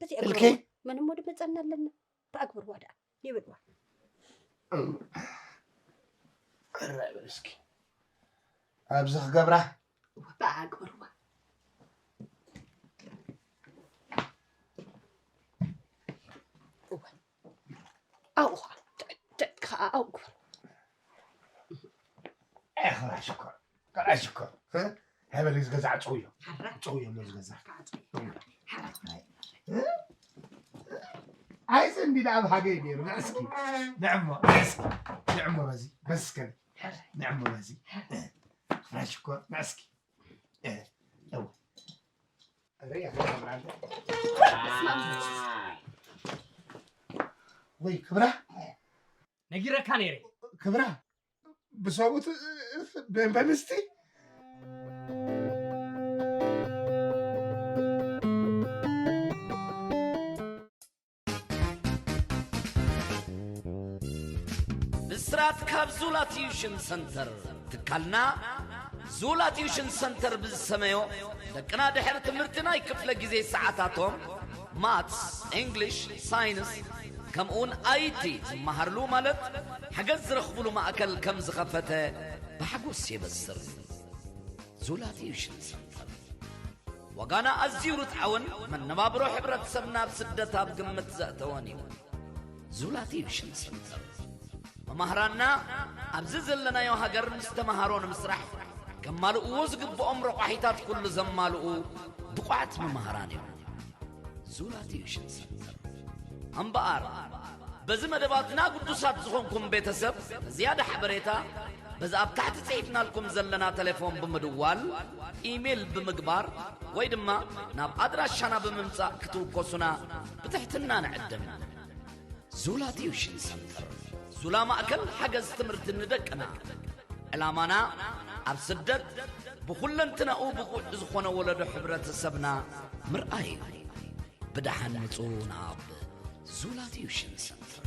በቲ እልከይ ኣግበርዋ። መን እሞ ድመጸና ኣለና። ብኣግበርዋ ደኣ ይበልዋ። ኣረ በል እስኪ ኣብዚ ክገብራ። እወ ብኣግበርዋ። እወ ኣብኡ ኸዓ ትዕትዕ ከዓ ኣብኡ ግበርዋ። ኤኽራ ሽኮር ከልኣይ ሽኮር። ሃበል እዚ ገዛ ዕፅውዮ። ዕፅውዮ ሞ እዚ ገዛ። ኣይዘ እንዲ ደኣ ብሃገይ ገይሩ ንዕስኪ ንዕሞ ንዕስኪ ንዕሞ በዚ በስከል ንዕሞ በዚ። ኤኽራ ሽኮር ንዕስኪ። ወይ ክብራ ነጊረካ ነይረ። ክብራ ብሰቡት በንበንስቲ ብስራት ካብ ዙላ ቲዩሽን ሰንተር ትካልና ዙላ ቲዩሽን ሰንተር ብዝሰመዮ ደቅና ድሕሪ ትምህርቲ ናይ ክፍለ ግዜ ሰዓታቶም ማትስ፣ እንግሊሽ፣ ሳይንስ ከምኡውን ኣይቲ ዝመሃርሉ ማለት ሓገዝ ዝረኽብሉ ማእከል ከም ዝኸፈተ ብሓጎስ የበስር። ዙላ ቲዩሽን ሰንተር ዋጋና ኣዝዩ ርትዓውን መነባብሮ ሕብረተሰብና ኣብ ስደት ኣብ ግምት ዘእተወን እዩ። ዙላ ቲዩሽን ሰንተር መማህራንና ኣብዚ ዘለናዮ ሃገር ምስ ተምሃሮ ንምስራሕ ከማልእዎ ዝግብኦም ረቋሒታት ኩሉ ዘማልኡ ብቑዓት መማህራን እዮም። ዙላ ቲዩሽን ሰንተር እምበኣር በዚ መደባትና ግዱሳት ዝኾንኩም ቤተሰብ ንዝያዳ ሓበሬታ በዚ ኣብ ታሕቲ ጽሒፍናልኩም ዘለና ተሌፎን ብምድዋል፣ ኢሜል ብምግባር ወይ ድማ ናብ ኣድራሻና ብምምጻእ ክትውከሱና ብትሕትና ንዕድም። ዙላ ቲዩሽን ሰንተር ዙላ ማእከል ሓገዝ ትምህርቲ ንደቅና። ዕላማና ኣብ ስደት ብኹለንትናኡ ብቑዕ ዝኾነ ወለዶ ሕብረተሰብና ምርኣይ እዩ። ብደሓን ምጹ ናብ ዙላ ቲዩሽን ሰንተር።